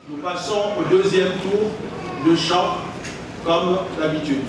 Nous passons au deuxième tour de chant, comme d'habitude.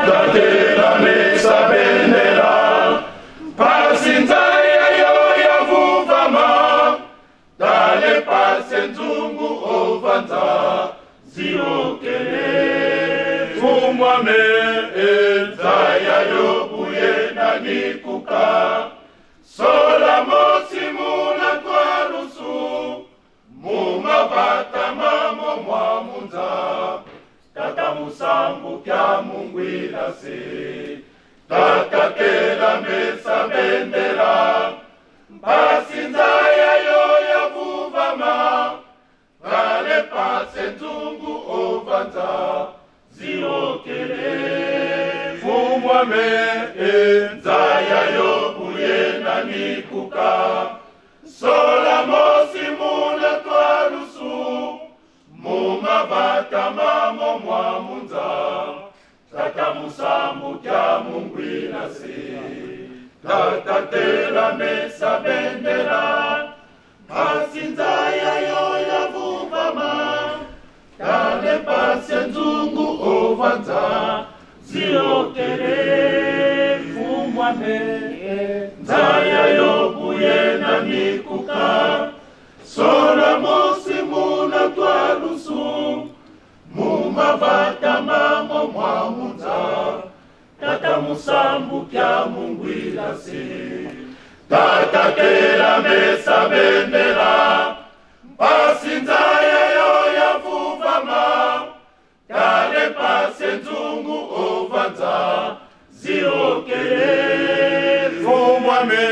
Tata mesa bendela pasi nzaya yo ya vuvama tale pasi nzungu ovanza ziokele fumwame nzaya yo buye na mikuka sola mosi muna twalusu mumavata mamo mwa munza tata musambu kya mungwila se tata tela mesa bendela mpasi nzaya yo ya vuvama kale pase nzungu ovanza ziokele fumwame nzaya yo buye na mikuka sola mosi muna twalusu mumavata mamo mwa munza tata musambu kya mungwila se tata tela mesa bendela pasi nzaya yo ya vuvama tale pasi nzungu ovanza ziokele fumwame nzaya yo buye na mikuka sola mosi muna twalusu mumavata mamo mwa munza tata musambu kya mungwila se tata tela mesa bendela pasi nzaya yo ya vuvama tale pasi nzungu ovanza ziokele fumwame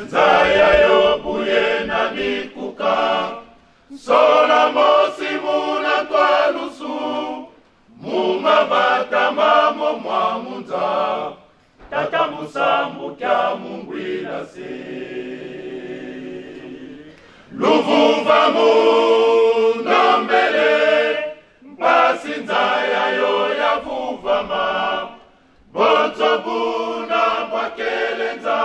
nzaya yo buye na mikuka sola mosi muna twalusu mumavata mamo mwa munza tata musambu kya mungwila se luvuva mundombele mpasi nzaya yo ya vuvama bonzo buna bwakelenza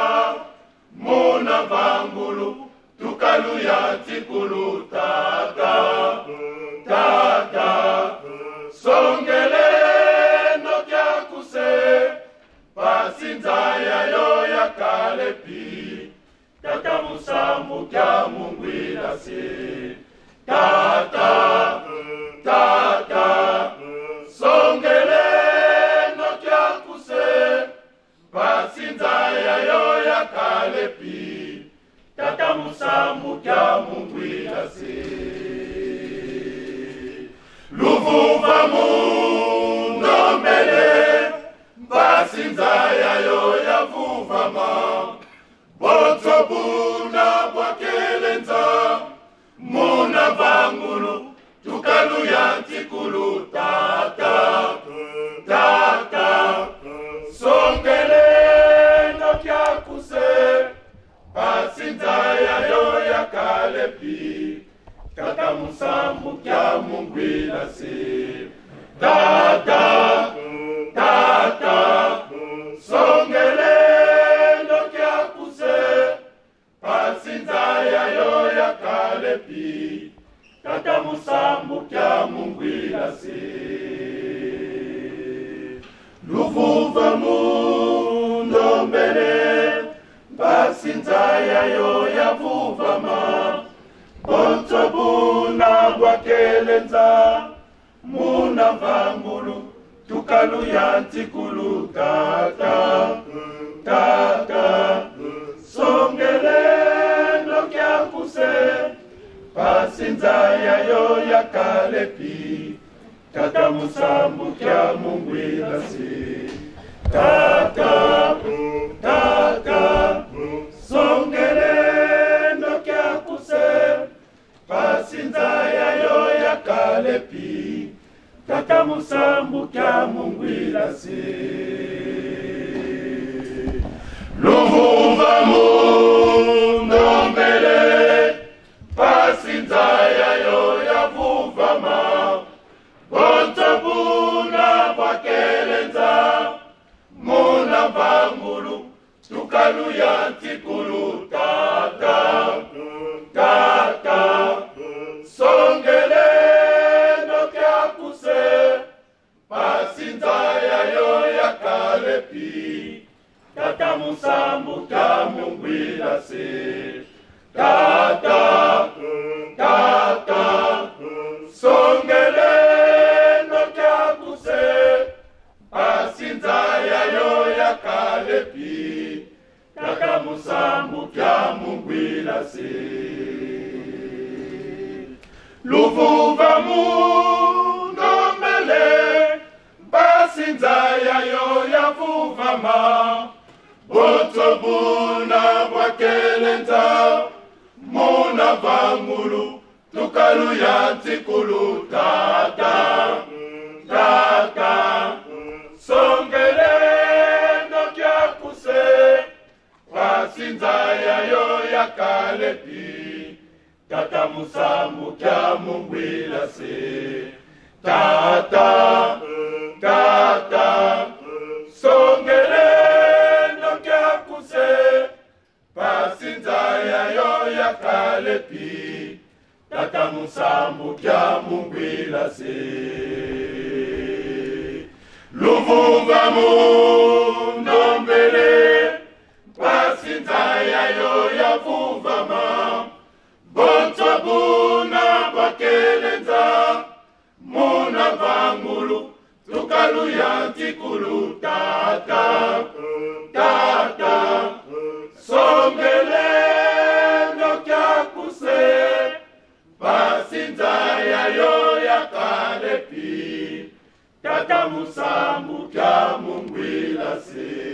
muna vangulu tukaluya tikulu tata tata songele nokyakuse pasi nzaya yo ya kalepi tata musambu kya mungwila se tata tata songele nokyakuse pasi nzaya yo ya kalepi tata musambu kya mungwila se luvuva mundombele pasi nzaya yo ya vuvama bonzo buna bwakelenza muna vangulu tukaluya ntikulu tata tata songele nokyakuse pasi nzaya yo ya kalepi tata musambu kya mungwila se tata tata songele nokyakuse pasi nzaya yo ya kalepi tata musambu kya mungwila se luvuva mundombele pasi nzaya yo ya vuvama bonzo buna bwakelenza muna vangulu tukaluya ntikulu tata tata songele nokyakuse pasi nzaya yo ya kalepi tata musambu kya mungwila se tata tata songele nokyakuse pasi nzaya yo ya kalepi tata musambu kya mungwila se luvuva mundombele pasi nzaya yo ya vuvama bonzo buna bwakelenza muna vangulu tukaluya ntikulu tata tata songele nokyakuse pasi nzaya yo kalepi Tata musambu kya mungwila se Tata, tata, songele no kya kuse Pasinza ya yo ya kalepi Tata musambu kya mungwila se Luvuva mundombele Basinza ya yo ya vuvama Botso buna bwakelenza Muna vangulu Tukalu ya ntikulu Tata, tata Songele no kya kuse Basinza ya yo ya kalepi Tata musambu kya mungwila se Tata, tata Songele no kya kuse Basinza ya yo ya kalepi Tata musambu kya mungwila se Luvuva mundombele Basinza ya yo ya vuvama Bonto buna bwakelenza Muna vangulu Tukalu ya ntikulu Tata, tata Songele no kya kuse Basinza ya yo ya kalepi Tata musambu kya mungwila se.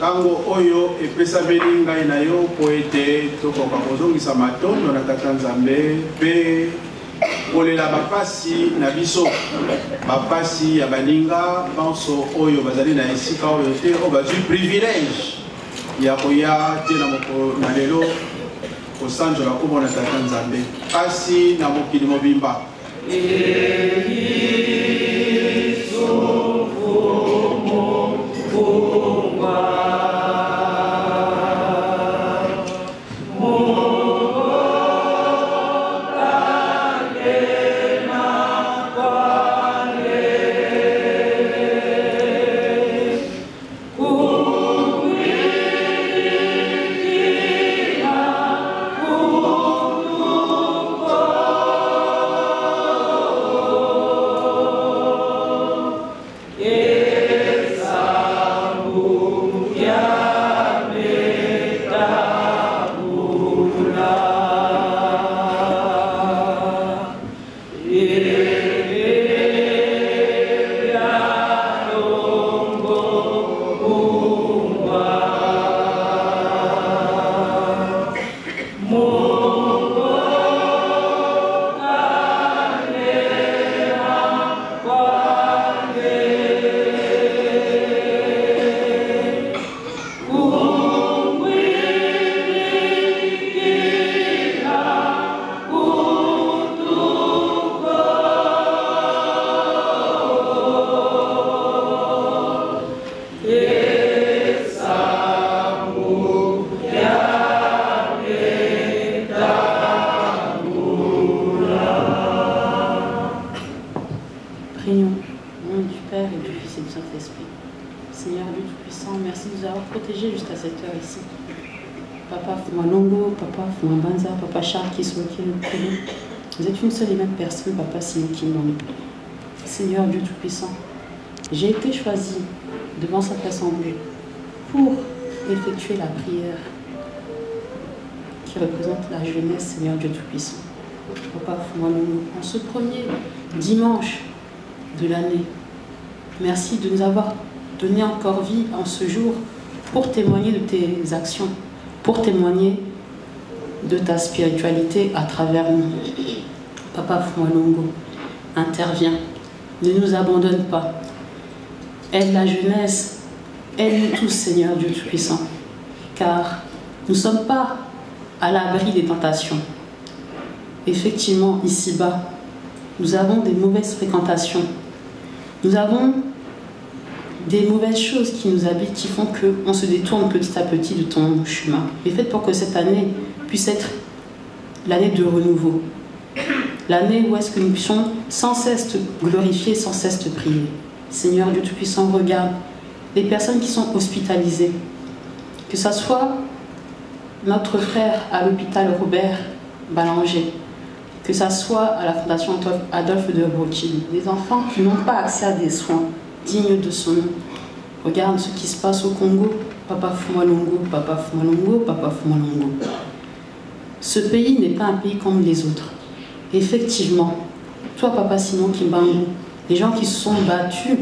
Ntango oyo epesameli ngai na yo mpo ete tokoka kozongisa matondo na Tata Nzambe mpe kolela bapasi na biso, bapasi ya baninga banso oyo bazali na esika oyo te, oyo bazwi privilège ya koya te na mokolo na lelo kosanzola nkombo na Tata Nzambe. Pasi na mokili mobimba. Prions au nom du Père et du Fils et du Saint-Esprit. Seigneur Dieu Tout-Puissant, merci de nous avoir protégés jusqu'à cette heure ici. Papa Fumalongo, Papa Fumabanza, Papa Charles Kisoki, vous êtes une seule et même personne, Papa Simon Kimbangu. Seigneur Dieu Tout-Puissant, j'ai été choisi devant cette assemblée pour effectuer la prière qui représente la jeunesse, Seigneur Dieu Tout-Puissant. Papa Fumalongo, en ce premier dimanche de l'année, merci de nous avoir donné encore vie en ce jour pour témoigner de tes actions, pour témoigner de ta spiritualité à travers nous. Papa Fumalongo, interviens, ne nous abandonne pas. Aide la jeunesse, aide-nous tous, Seigneur Dieu Tout-Puissant, car nous ne sommes pas à l'abri des tentations. Effectivement, ici-bas, nous avons des mauvaises fréquentations. Nous avons des mauvaises choses qui nous habitent, qui font qu'on se détourne petit à petit de ton chemin. Mais faites pour que cette année puisse être l'année de renouveau. L'année où est-ce que nous puissions sans cesse te glorifier, sans cesse te prier. Seigneur Dieu Tout-Puissant, regarde les personnes qui sont hospitalisées. Que ce soit notre frère à l'hôpital Robert Ballanger, que ce soit à la Fondation Adolphe de Rothschild, des enfants qui n'ont pas accès à des soins dignes de son nom. Regarde ce qui se passe au Congo, Papa Fumalongo, Papa Fumalongo, Papa Fumalongo. Ce pays n'est pas un pays comme les autres. Effectivement, toi, Papa Simon Kimbangu, les gens qui se sont battus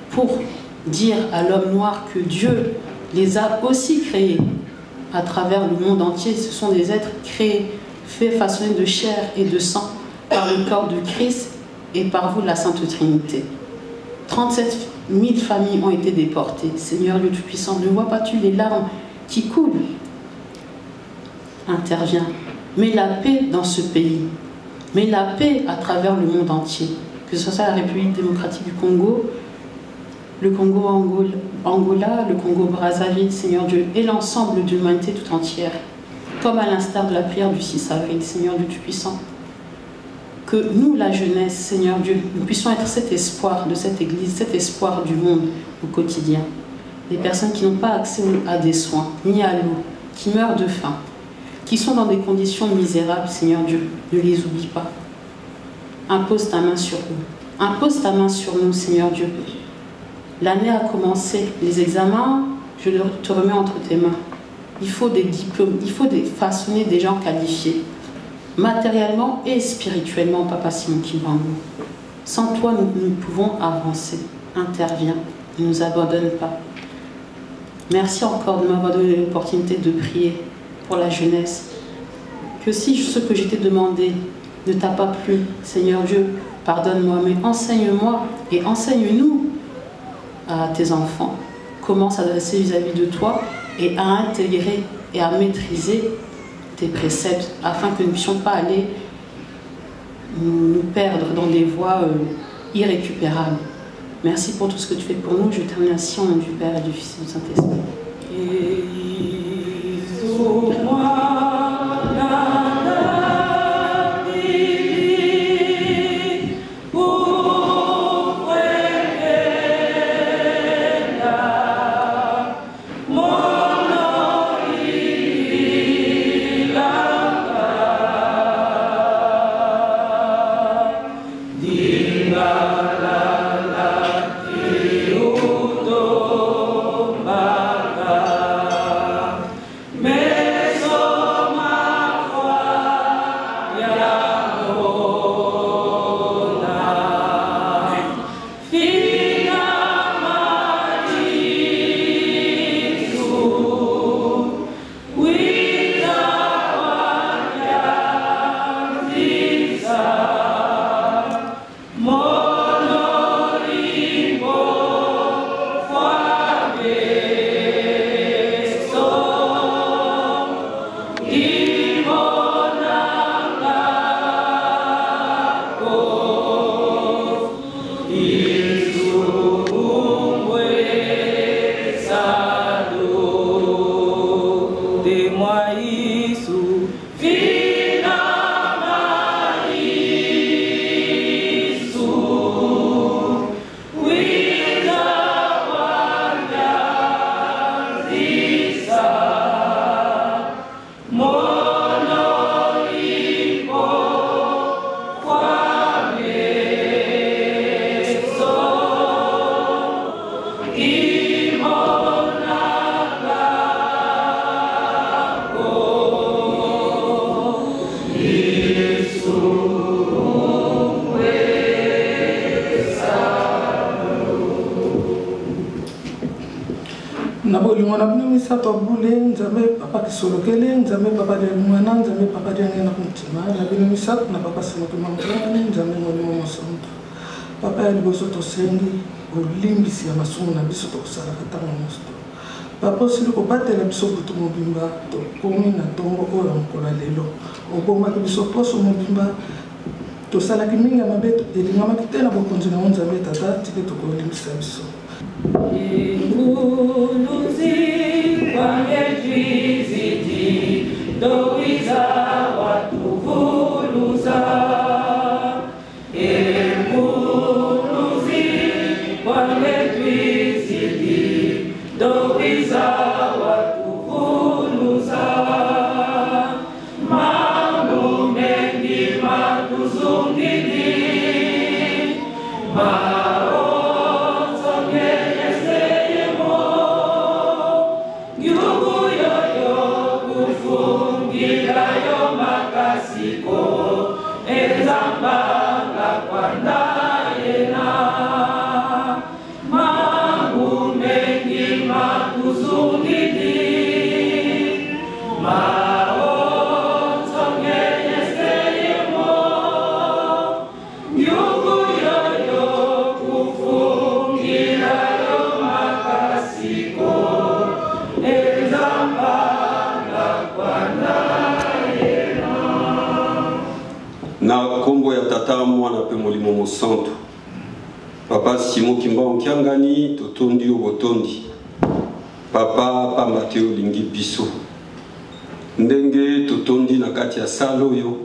pour dire à l'homme noir que Dieu les a aussi créés à travers le monde entier, ce sont des êtres créés, faits, façonnés de chair et de sang par le corps de Christ et par vous, la Sainte Trinité. 37 000 familles ont été déportées. Seigneur Dieu Tout-Puissant, ne vois pas-tu les larmes qui coulent? Interviens. Mets la paix dans ce pays. Mets la paix à travers le monde entier. Que ce soit la République démocratique du Congo, le Congo Angola, le Congo Brazzaville, Seigneur Dieu, et l'ensemble de l'humanité tout entière. Comme à l'instar de la prière du 6 avril, Seigneur Dieu Tout-Puissant. Que nous, la jeunesse, Seigneur Dieu, nous puissions être cet espoir de cette Église, cet espoir du monde au quotidien. Des personnes qui n'ont pas accès à des soins, ni à l'eau, qui meurent de faim, qui sont dans des conditions misérables, Seigneur Dieu, ne les oublie pas. Impose ta main sur eux. Impose ta main sur nous, Seigneur Dieu. L'année a commencé, les examens, je te remets entre tes mains. Il faut des diplômes, il faut des, façonner des gens qualifiés, matériellement et spirituellement, Papa Simon Kimbangu. Sans toi, nous ne pouvons avancer. Interviens, ne nous abandonne pas. Merci encore de m'avoir donné l'opportunité de prier pour la jeunesse. Que si ce que je t'ai demandé ne t'a pas plu, Seigneur Dieu, pardonne-moi, mais enseigne-moi et enseigne-nous à tes enfants comment s'adresser vis-à-vis de toi et à intégrer et à maîtriser tes préceptes afin que nous ne puissions pas aller nous perdre dans des voies euh, irrécupérables. Merci pour tout ce que tu fais pour nous. Je termine ainsi au nom du Père et du Fils et du Saint-Esprit. Na bolingo na bino misato bule nzambe papa kisolokele nzambe papa dia mwana nzambe papa dia ngena kuntima na bino misato na papa simoki mangani nzambe molimo mosantu papa ya liboso tosengi bolimbisi ya masumu na biso tokosalaka ntango nyonso to papa osili kobatela biso butu mobimba tokomi na ntongo oyo ya mokolo ya lelo obombaki biso poso mobimba tosalaki mingi ya mabe elingamaki te na bokonzi na yo nzambe tata tike tokolimbisa biso Na nkombo ya Tata, Mwana mpe Molimo Mosantu. Papa Simon Kimbangu Kiangani, totondi yo botondi. Papa, pamba te olingi biso. Ndenge totondi na kati ya sale oyo,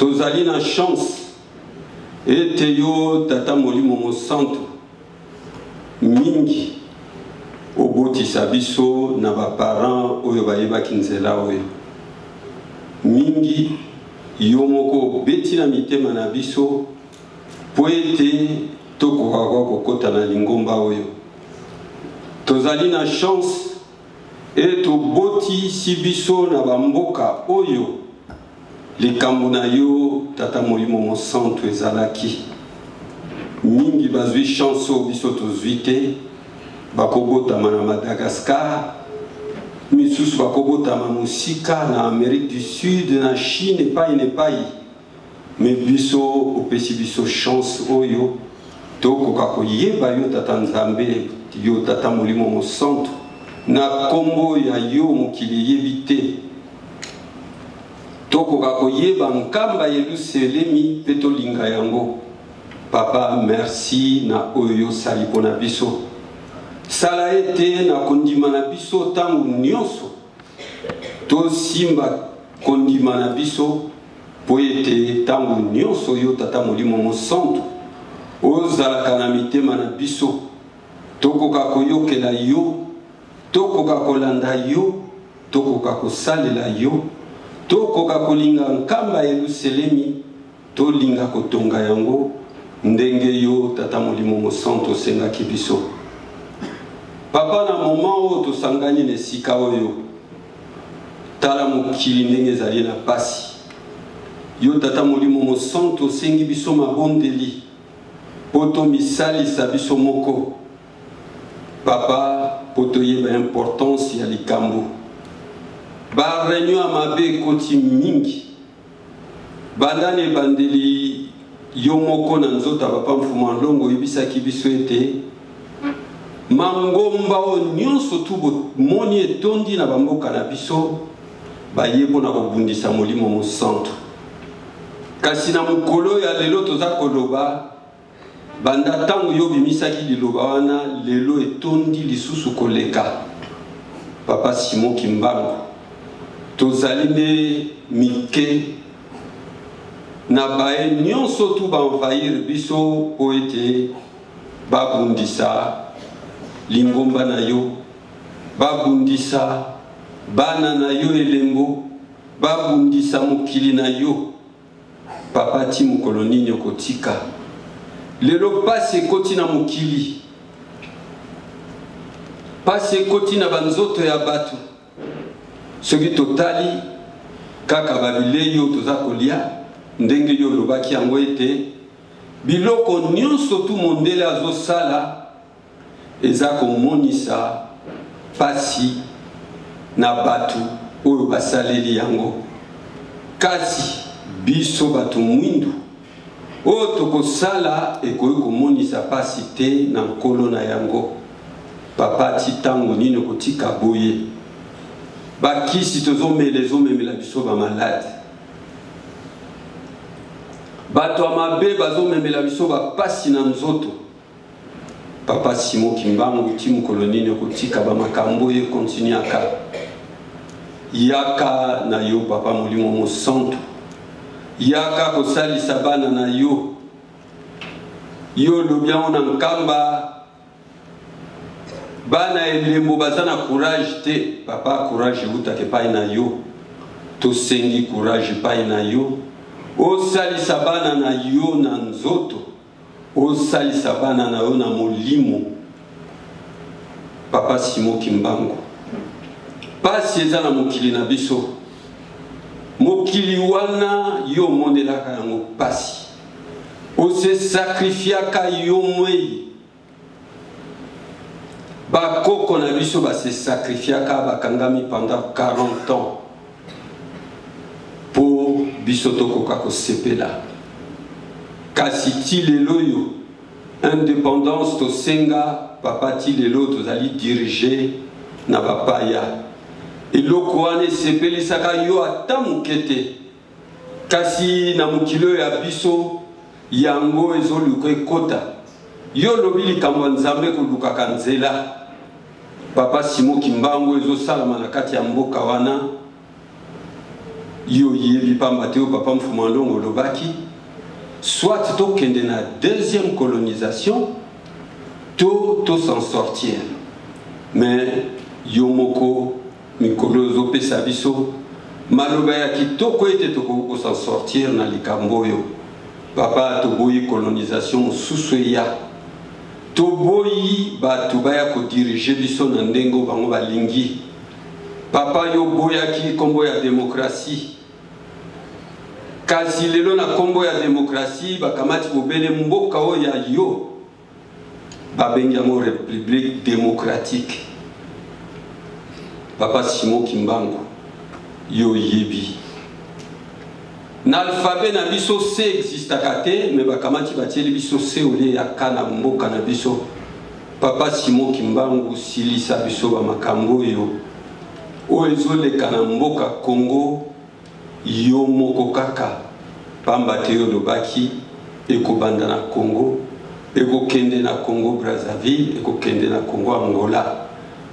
Tozali na chance ete yo Tata Molimo Mosantu mingi obotisa biso na ba parents oyo bayebaki nzela oyo. Mingi yo moko obeti na mitema na biso mpo ete tokoka kwa kokota na lingomba oyo. Tozali na chance ete obotisi biso na bamboka oyo likambo na yo Tata Molimo Mosantu ezalaki. Mingi bazwi chance oyo biso tozwi te, bakobotama na Madagascar, misusu bakobotama mosika na Amerique du Sud, na Chine, epai na epai. Mais biso opesi biso chance oyo tokoka koyeba yo Tata Nzambe, yo Tata Molimo Mosantu, na kombo ya yo mokili eyebi te. Tokoka koyeba nkamba Yeluselemi mpe tolinga yango. Papa, merci na oyo yosali mpo na biso. Sala ete na kondima na biso ntango nyonso Tosimba kondima na biso mpo ete ntango nyonso yo Tata Molimo Mosantu ozalaka na mitema na biso, tokoka koyokela yo, tokoka kolanda yo, tokoka kosalela yo, tokoka kolinga nkamba Yeluselemi, tolinga kotonga yango ndenge yo Tata Molimo Mosantu osengaki biso. Papa, na moment oyo tosangani na esika oyo, tala mokili ndenge ezali na pasi. Yo Tata Molimo Mosantu osengi biso mabondeli mpo tomisalisa biso moko. Papa, mpo toyeba importance ya likambo. Ba reunion ya mabe ekoti mingi. Banda na ebandeli, yo moko na nzoto ya Papa Mfuma Nlongo oyebisaki biso ete mangomba oyo nyonso tu bomoni etondi na bamboka na biso baye mpo na kobundisa Molimo Mosantu. Kasi na mokolo ya lelo toza koloba banda ntango yo obimisaki liloba wana, lelo etondi lisusu koleka. Papa Simon Kimbangu, tozali nde mike na baye nyonso tu ba envahir biso mpo ete babundisa lingomba na yo, babundisa bana na yo elembo, babundisa mokili na yo. Papa ti mokolo nini okotika? Lelo pasi ekoti na mokili, pasi ekoti na banzoto ya bato. Soki totali kaka babilei oyo toza kolia, ndenge yo olobaki yango ete biloko nyonso tu mondele azosala eza komonisa pasi na bato oyo basaleli yango. Kasi biso bato mwindu, oyo tokosala ekoki komonisa pasi te na nkolo na yango. Papa, ti tango nini okotika boye? Bakisi tozomela ezomemela biso ba malade. Bato ya mabe bazomemela biso bapasi na nzoto. Papa Simon Kimbangu, ti mokolo nini okotika ba makambo oyo ekontinuaka? Yaka na yo Papa Molimo Mosantu, yaka kosalisa bana na yo. Yo olobi yango na Nkamba, bana elembo baza na courage te. Papa, courage eutaka epai na yo, tosengi courage epai na yo, osalisa bana na yo na nzoto, Osalisa bana na yo na molimo. Papa Simon Kimbangu, pasi eza na mokili na biso. Mokili wana yo omonelaka yango pasi, ose sacrifiaka yo mwei. Bakoko na biso base sacrifiaka, bakangami pendant 40 ans po biso tokoka kosepela. Kasi ti lelo oyo independance tosenga papa, ti lelo tozali dirige na bapaya. Eloko wana esepelisaka yo ata moke te. Kasi na mokili oyo ya biso, yango ezoluka ekota. Yo olobi likambo ya Nzambe kolukaka nzela. Papa Simon Kimbangu ezosalama na kati ya mboka wana. Yo oyebi pamba te oyo papa Mfuma Longo olobaki, soit tokende na deuxième colonisation to to s'en sortir. Mais yo moko mikolo ozopesa biso maloba ya kitoko ete tokoki ko s'en sortir na likambo oyo. Papa, toboyi colonisation mosusu eya. Toboyi bato baya kodirige biso na ndenge oyo bango balingi. Papa, yo oboyaki nkombo ya demokrasi, kasi lelo na nkombo ya demokrasi bakamati bobele mboka oyo ya yo, babengi yango Republique démocratique. Papa Simon Kimbangu, yo oyebi na alphabet na biso C existaka te, me bakamati batieli biso C olie ya K na mboka na biso. Papa Simon Kimbangu, silisa biso ba makambo oyo oyo ezoleka na mboka Congo, yo moko kaka, pamba te yo olobaki ekobanda na Congo, ekokende na Congo Brazzaville, ekokende na Congo Angola.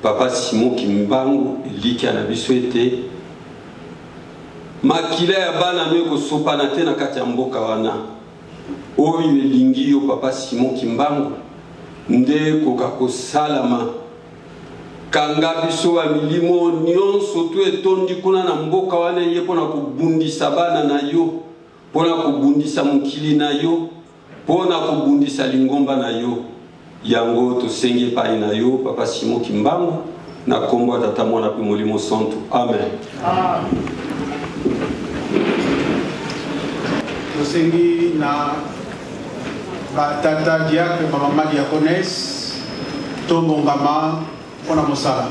Papa Simon Kimbangu, elikya na biso ete makila ya bana no ekosopana te na kati ya mboka wana. Oyo elingi yo papa Simon Kimbangu nde ekoka kosalama. Kanga biso ba milimo nyonso to etondi kuna na mboka wana eye mpo na kobundisa bana na yo, mpo na kobundisa mokili na yo, mpo na kobundisa lingomba na yo. Yango tosengi epai na yo papa Simon Kimbangu na kombo ya Tata, Mwana mpe Molimo Santu. Amen. Amen. Tosengi na batata diacre, bamama diaconesse, tobongama mpo na mosala.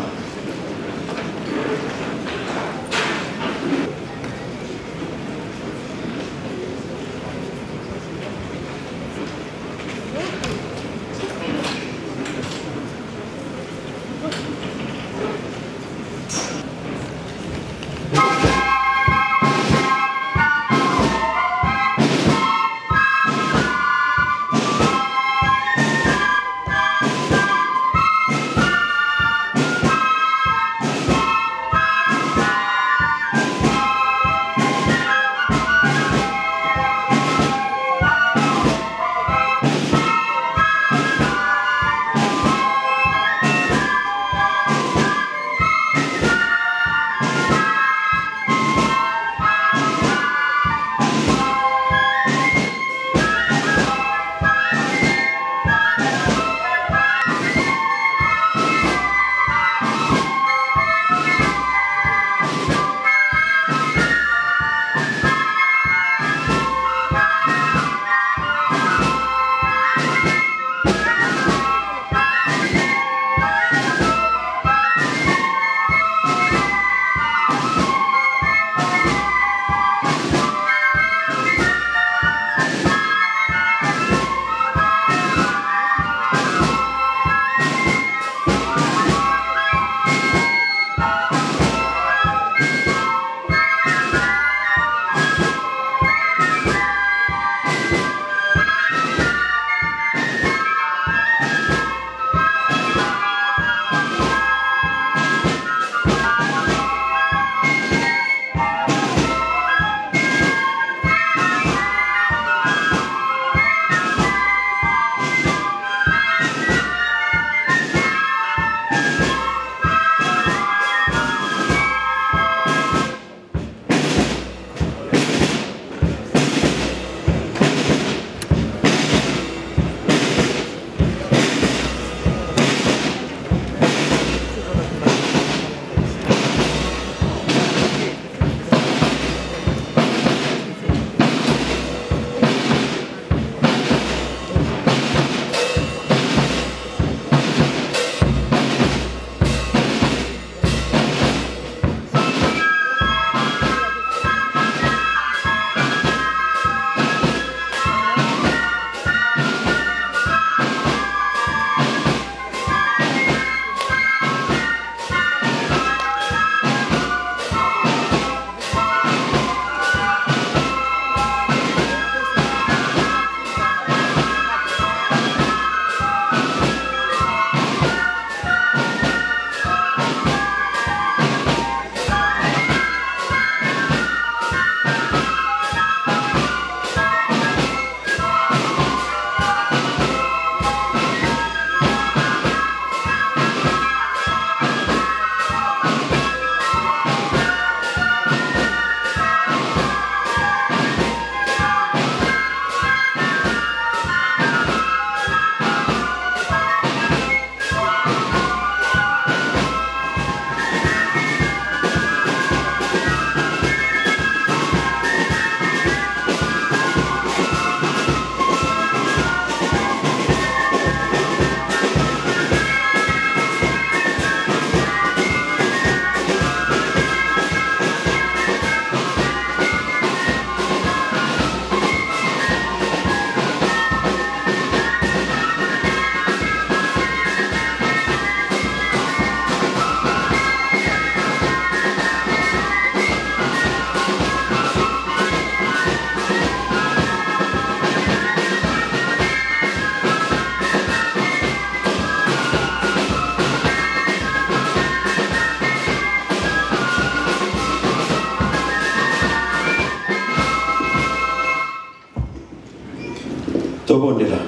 Tobondela.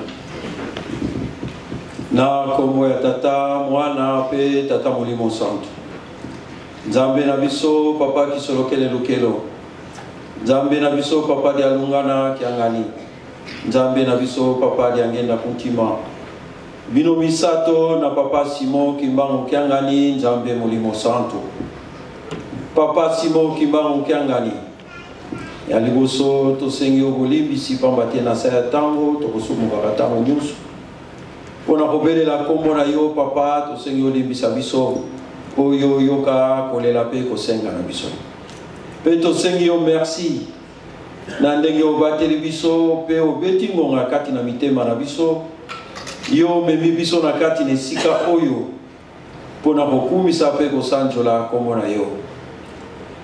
Na nkombo ya Tata, Mwana mpe Tata Molimo Santu. Nzambe na biso, Papa Kisolokele Lukelo. Nzambe na biso, Papa Dialungana Kiangani. Nzambe na biso, Papa Diangenda Kuntima. Bino misato na Papa Simon Kimbangu Kiangani, Nzambe Molimo Santu. Papa Simon Kimbangu Kiangani. Ya liboso tosengi yo bolimbisi pamba te na sa ya ntango tokosumukaka ntango nyonso. Mpo na kobelela nkombo na yo Papa, tosengi olimbisa biso oyo oyoka kolela mpe kosenga na biso. Mpe tosengi yo merci na ndenge obateli biso mpe obeti ngonga kati na mitema na biso. Yo omemi biso na kati na esika oyo mpo na kokumisa mpe kosanjola nkombo na yo.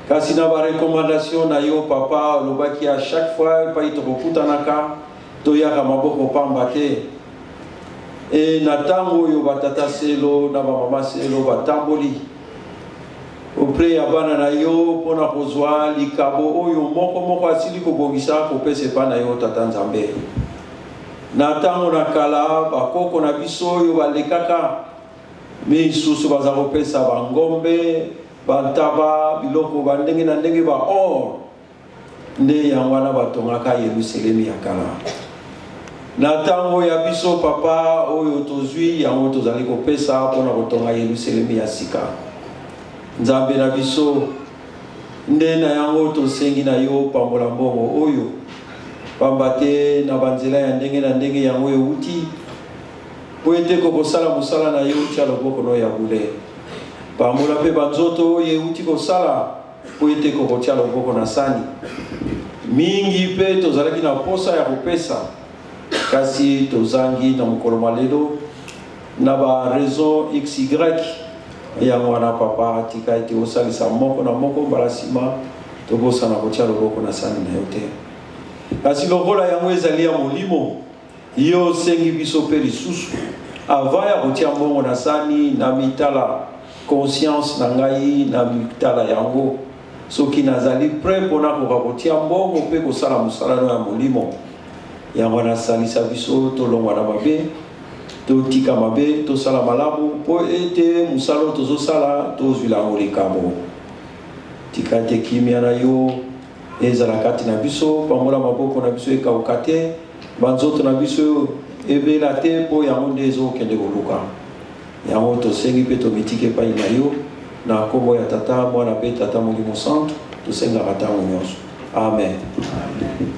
Kasi na ba recommandation na yo Papa, olobaki à chaque fois epai tokokutanaka toyaka maboko pamba te. E na ntango oyo batata selo na bamama selo batamboli auprès ya bana na yo mpo na kozwa likabo oyo moko moko asili kobongisa kopesa epai na yo Tata Nzambe. Na ntango na kala, bakoko na biso oyo balekaka misusu baza kopesa bangombe, bantaba, biloko ba ndenge na ndenge, ba or. Nde yango wana batongaka Yelusalemi ya kala. Na ntango ya biso Papa, oyo tozwi yango tozali kopesa mpo na kotonga Yelusalemi ya sika. Nzambe na biso, nde na yango tosengi na yo pambola mbongo oyo, pamba te na banzela ya ndenge na ndenge yango ewuti, mpo ete kokosala mosala na yo tia loboko no ya bule. Pambola mpe banzoto oyo ewuti kosala, mpo ete kokotia loboko na sani. Mingi mpe tozalaki na mposa ya kopesa, kasi tozangi na mokolo mwa lelo na ba raison xy. Yango wana Papa, tika ete osalisa moko na moko mbala nsima tobosana kotia loboko na sani na yo te. Kasi lokola yango ezali ya molimo, yo osengi biso mpe lisusu avant ya kotia mbongo na sani, na mitala conscience na ngai, na mitala yango soki nazali prêt mpo nakoka kotia mbongo mpe kosala mosala no ya molimo. Yango wana salisa biso tolongwa na mabe, totika mabe, tosala malamu mpo ete mosala oyo tozosala tozwila yango likambo. Tika ete kimia na yo ezala kati na biso, pambola maboko na biso ekauka te, banzoto na biso ebela te, mpo yango nde ezokende koluka. Yango tosengi mpe tomitiki epai na yo na nkombo ya Tata, Mwana mpe Tata Molimo Santu, tosengaka ntango nyonso. Amen. Amen.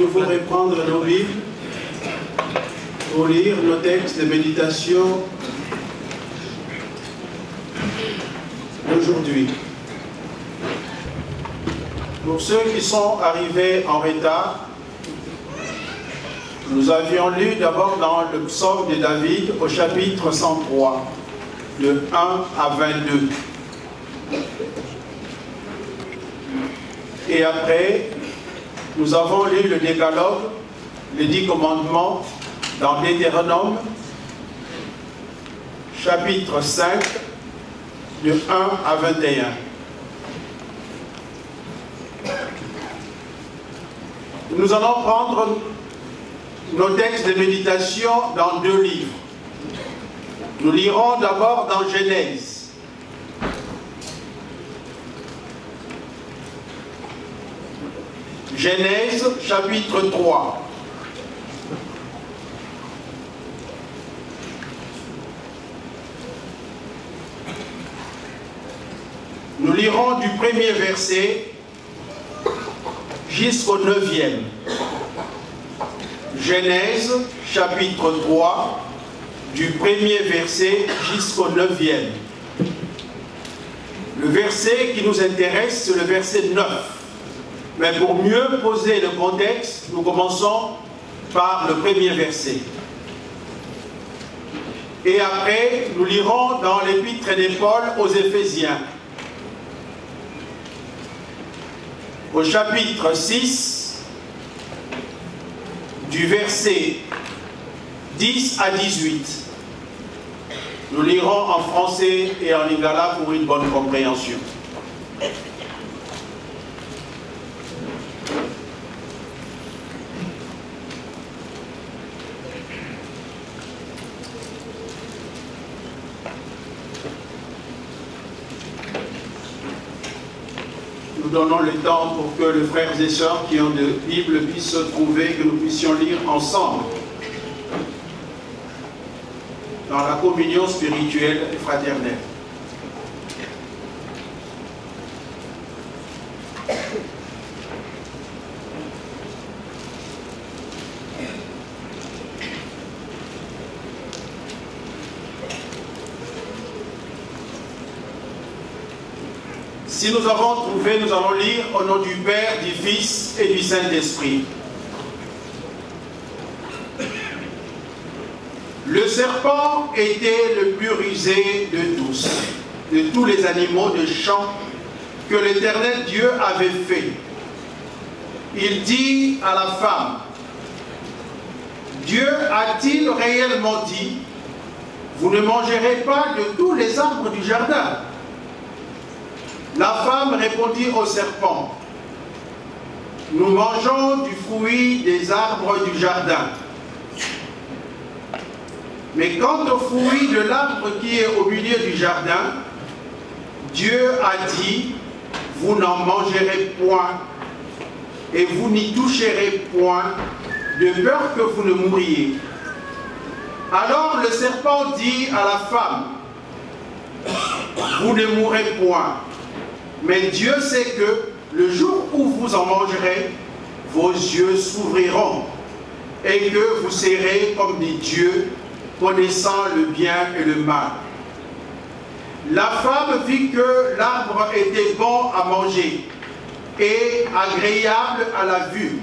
nouveau reprendre nos Bibles pour lire nos textes de méditation d'aujourd'hui. Pour ceux qui sont arrivés en retard, nous avions lu d'abord dans le psaume de David au chapitre 103, de 1 à 22. Et après, nous avons lu le Décalogue, les dix commandements, dans Deutéronome, chapitre 5, de 1 à 21. Nous allons prendre nos textes de méditation dans deux livres. Nous lirons d'abord dans Genèse. Genèse chapitre 3. Nous lirons du premier verset jusqu'au neuvième. Genèse chapitre 3, du premier verset jusqu'au neuvième. Le verset qui nous intéresse, c'est le verset 9. Mais pour mieux poser le contexte, nous commençons par le premier verset. Et après, nous lirons dans l'épître de Paul aux Éphésiens, au chapitre 6, du verset 10 à 18. Nous lirons en français et en lingala pour une bonne compréhension. Nous donnons le temps pour que les frères et sœurs qui ont des Bibles puissent se trouver, que nous puissions lire ensemble dans la communion spirituelle et fraternelle. Si nous avons trouvé, nous allons lire au nom du Père, du Fils et du Saint-Esprit. Le serpent était le plus rusé de tous, de tous les animaux de champ que l'Éternel Dieu avait fait. Il dit à la femme, Dieu a-t-il réellement dit, vous ne mangerez pas de tous les arbres du jardin La femme répondit au serpent, Nous mangeons du fruit des arbres du jardin. Mais quant au fruit de l'arbre qui est au milieu du jardin, Dieu a dit, vous n'en mangerez point et vous n'y toucherez point, de peur que vous ne mouriez. Alors le serpent dit à la femme, vous ne mourrez point, mais Dieu sait que le jour où vous en mangerez, vos yeux s'ouvriront et que vous serez comme des dieux, connaissant le bien et le mal. La femme vit que l'arbre était bon à manger et agréable à la vue,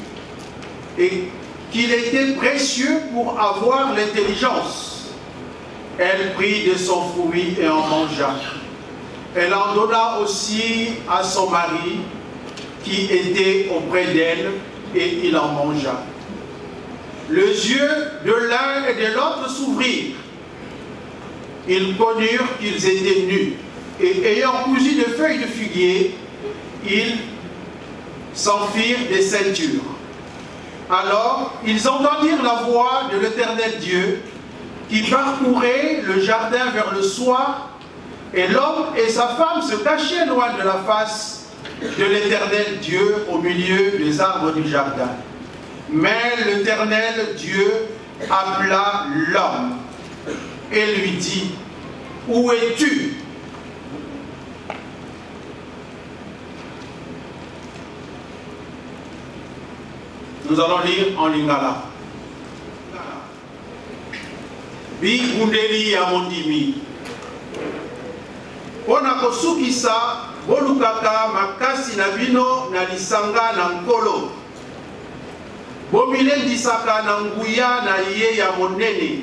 et qu'il était précieux pour avoir l'intelligence. Elle prit de son fruit et en mangea. Elle en donna aussi à son mari qui était auprès d'elle, et il en mangea. Les yeux de l'un et de l'autre s'ouvrirent. Ils connurent qu'ils étaient nus, et ayant cousu de feuilles de figuier, ils s'en firent des ceintures. Alors ils entendirent la voix de l'Éternel Dieu qui parcourait le jardin vers le soir, et l'homme et sa femme se cachaient loin de la face de l'Éternel Dieu au milieu des arbres du jardin. Mais l'Éternel Dieu appela l'homme et lui dit, Où es-tu Nous allons lire en lingala. Bibundeli ya mondimi. Mpo na kosukisa, bolukaka makasi na bino na lisanga na Nkolo. Bomilendisaka na nguya na ye ya monene,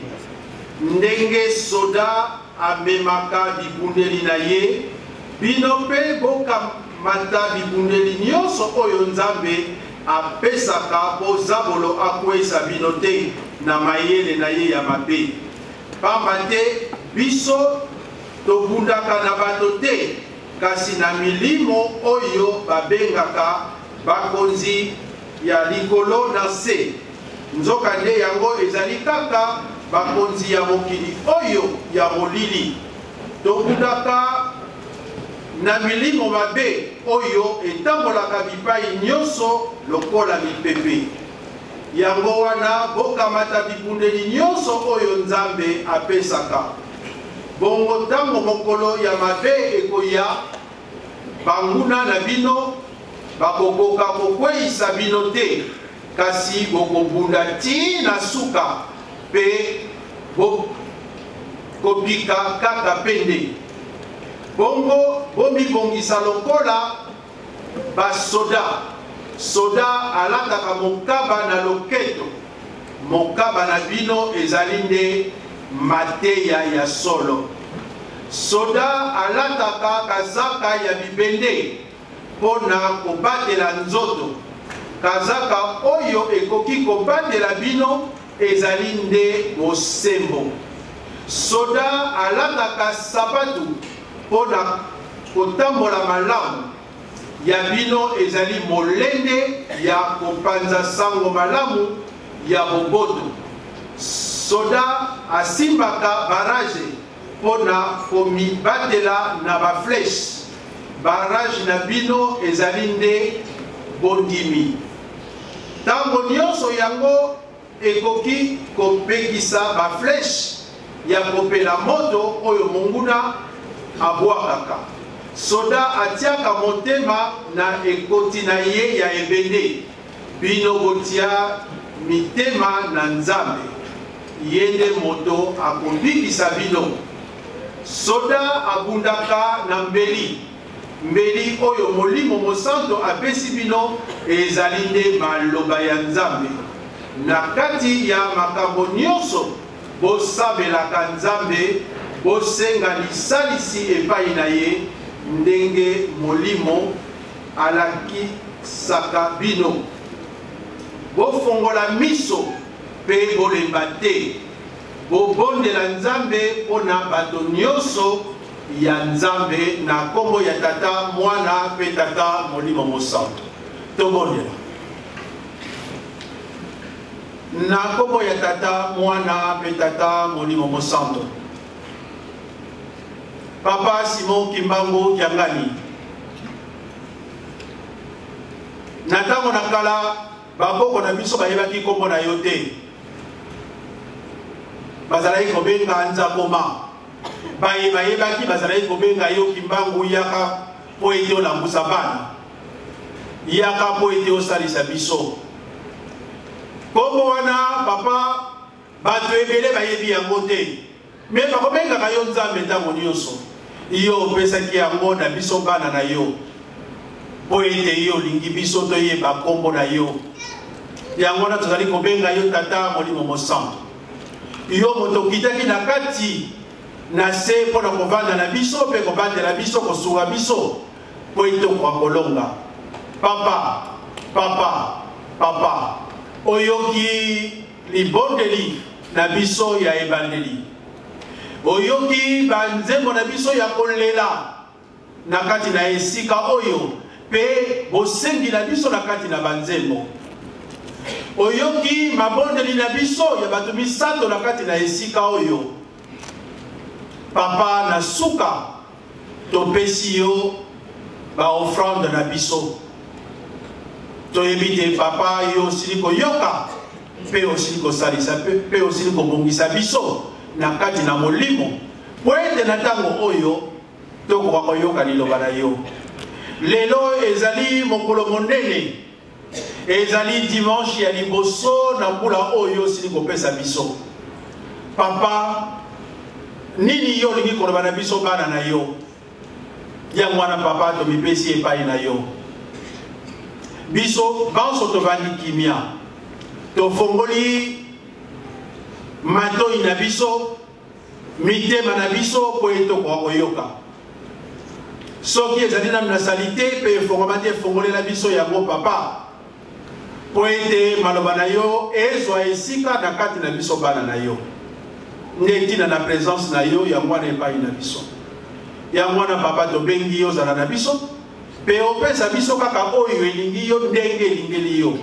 ndenge soda amemaka bibundeli na ye, bino mpe bokamata bibundeli nyonso oyo Nzambe apesaka mpo zabolo akweisa bino te na mayele na ye ya mabe. Pamba te biso tobundaka na bato te, kasi na milimo oyo babengaka bakonzi ya likolo na se. Nzokande yango ezali kaka bakonzi ya mokili oyo ya molili. Tobundaka na milimo mabe oyo etambolaka bipai nyonso lokola mipepe. Yango wana bokamata bibundeli nyonso oyo Nzambe apesaka. Bongo ntango mokolo ya mabe ekoya, banguna na bino bakokoka kokweisa bino te, kasi bokobunda tii na suka mpe bokobika kaka pende. Bongo bomibongisa lokola basoda. Soda alataka mokaba na loketo. Mokaba na bino ezali nde mateya ya solo. Soda alataka kazaka ya bibende mpo na kobatela nzoto. Kazaka oyo ekoki kobatela bino ezali nde bosembo. Soda alataka sapatu mpo na kotambola malamu. Ya bino ezali molende ya kopanza sango malamu ya boboto. Soda asimbaka baraje mpo na komibatela na ba flèches. Barrage na bino ezali nde bondimi. Tango nionso yango ekoki kopekisa ba flèches ya kopela moto oyo monguna abwakaka. Soda atiaka motema na ekoti na ye ya ebende. Bino botia mitema na Nzambe, ye nde moto akobikisa bino. Soda abundaka na mbeli. Mbeli oyo Molimo Mosanto apesi bino ezali nde maloba ya Nzambe. Na kati ya makambo nyonso, bosambelaka Nzambe, bosenga lisalisi epai na ye ndenge Molimo alakisaka bino. Bofongola miso mpe bolemba te. Bobondela Nzambe mpo na bato nyonso ya Nzambe na nkombo ya Tata, Mwana mpe Tata Molimo Mosantu. Tobondela. Na nkombo ya Tata, Mwana mpe Tata Molimo Mosantu. Papa Simon Kimbangu Kiangani. Na ntango na kala bakoko na biso bayebaki nkombo na yo te. Bazalaki kobenga Nzakoma. Baye bayebaki bazalaki kobenga yo Kimbangu yaka mpo ete olambusa bana. Yaka mpo ete osalisa biso. Nkombo wana papa Bato ebele bayebi yango te, me bakobengaka yo Nzambe ntango nyonso. Yo opesaki yango na biso bana na yo, mpo ete yo olingi biso toyeba nkombo na yo. Yango wana tozali kobenga yo Tata Molimo Mosantu. Yo moto okitaki na kati na se mpo na kovanda na biso mpe kobatela biso, kosunga biso mpo ete tokoka kolonga. Papa, papa, papa, oyoki Libondeli na biso ya ebandeli. Oyoki banzembo na biso ya kolela na kati na esika oyo mpe bosengi na biso na kati na banzembo. Oyoki mabondeli na biso ya bato misato na kati na esika oyo. Papa, na suka Topesi yo ba offrande na biso. Toyebi te papa yo osili koyoka mpe osili kosalisa mpe osili kobongisa biso na kati na molimo mpo ete na ntango oyo tokoka koyoka liloba na yo. Lelo ezali mokolo monene. Ezali dimanche ya liboso na mbula oyo osili kopesa biso. Papa, nini yo olingi koloba na biso bana na yo? Yango wana papa, tomipesi epai na yo. Biso banso tovandi kimia, tofongoli matoi na biso, mitema na biso mpo ete tokoka koyoka. Soki ezali nanu na salite mpe efongwama te, fongolela biso yango papa, mpo ete maloba na yo ezwa esika na kati na biso bana na yo. Nde ntina na presence na yo yango wana epai na biso. Yango wana papa, tobengi yo ozala na biso mpe opesa biso kaka oyo elingi yo ndenge elingeli yo,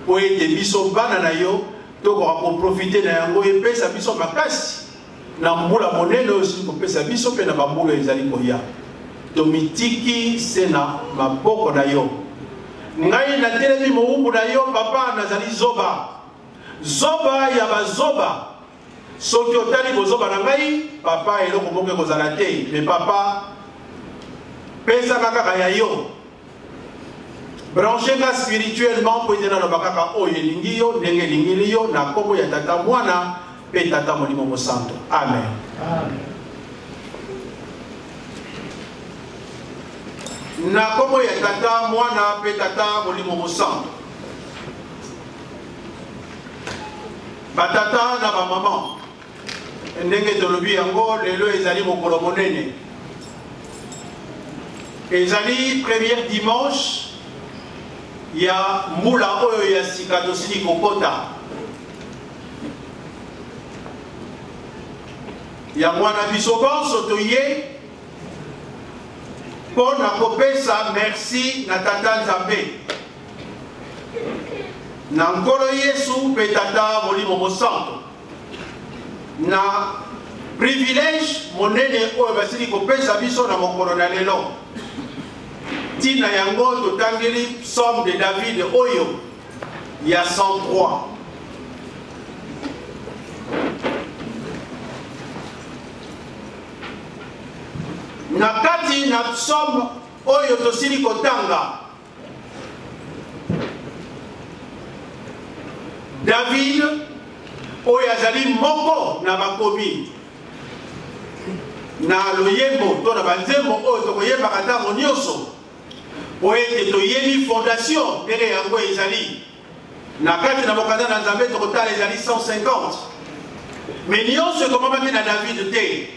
mpo ete biso bana na yo tokoka koprofite na yango, epesa biso makasi na mbula monene oyo osili kopesa biso mpe na bambula ezali koya. Tomitiki se na maboko na yo. Ngai natelemi mowumbu na yo papa, nazali zoba, zoba ya bazoba. Soki otali bozoba na ngai papa, eloko moko ekozala te. Me papa, pesaka kaka ya yo, branche nga spirituellement mpo ete naloba kaka oyo elingi yo ndenge elingeli yo, na nkombo ya Tata, Mwana mpe Tata Molimo Mosanto. Amen, amen. Na nkombo ya Tata, Mwana mpe Tata Molimo Mosanto. Batata na bamama, ndenge tolobi yango, lelo ezali mokolo monene, ezali première dimanche ya mbula oyo ya sika tosili kokota. Yango wana biso banso toye mpo na kopesa merci na Tata Nzambe, na Nkolo Yesu mpe Tata Molimo Mosanto, na privilège monene oyo basili kopesa biso na mokolo na lelo. Ntina yango totangeli psaume de David oyo ya 103. Na kati na psaume oyo tosili kotanga, David oyo azali moko na bakomi na loyembo to na banzembo oyo tokoyembaka ntango nyonso, mpo ete toyebi fondation ndenge yango ezali na kati na mokanda na Nzambe, tokotala ezali 150, me nyonso ekomamaki na David te,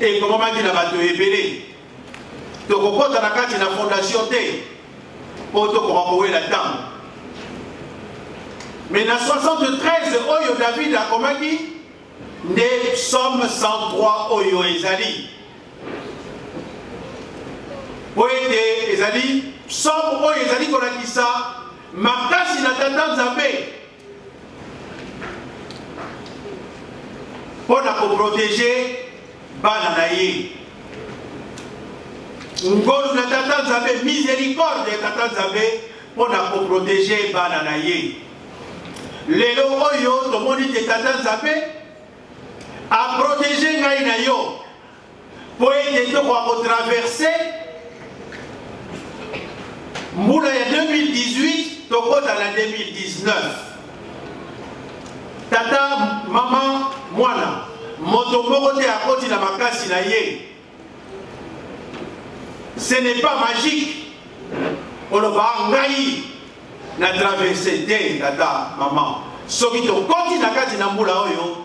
ekomamaki na bato ebele. Tokokota na kati na fondation te mpo tokoka kowela ntango. Me na 73 oyo David akomaki nde psaume 103 oyo ezali, mpo ete ezali psaume oyo ezali kolakisa makasi na Tata Nzambe mpo na koprotege bana na ye. Ngolu na Tata Nzambe, misericorde ya Tata Nzambe mpo na koprotege bana na ye. Lelo oyo tomoni te Tata Nzambe aprotege ngai na yo mpo ete tokoka kotraverse mbula ya 2018, tokota na 2019. Tata, mama, mwana, moto moko te akoti na makasi na ye. Ce n'est pas magique oloba ngai na traverse te. Tata, mama, soki tokoti na kati na mbula oyo,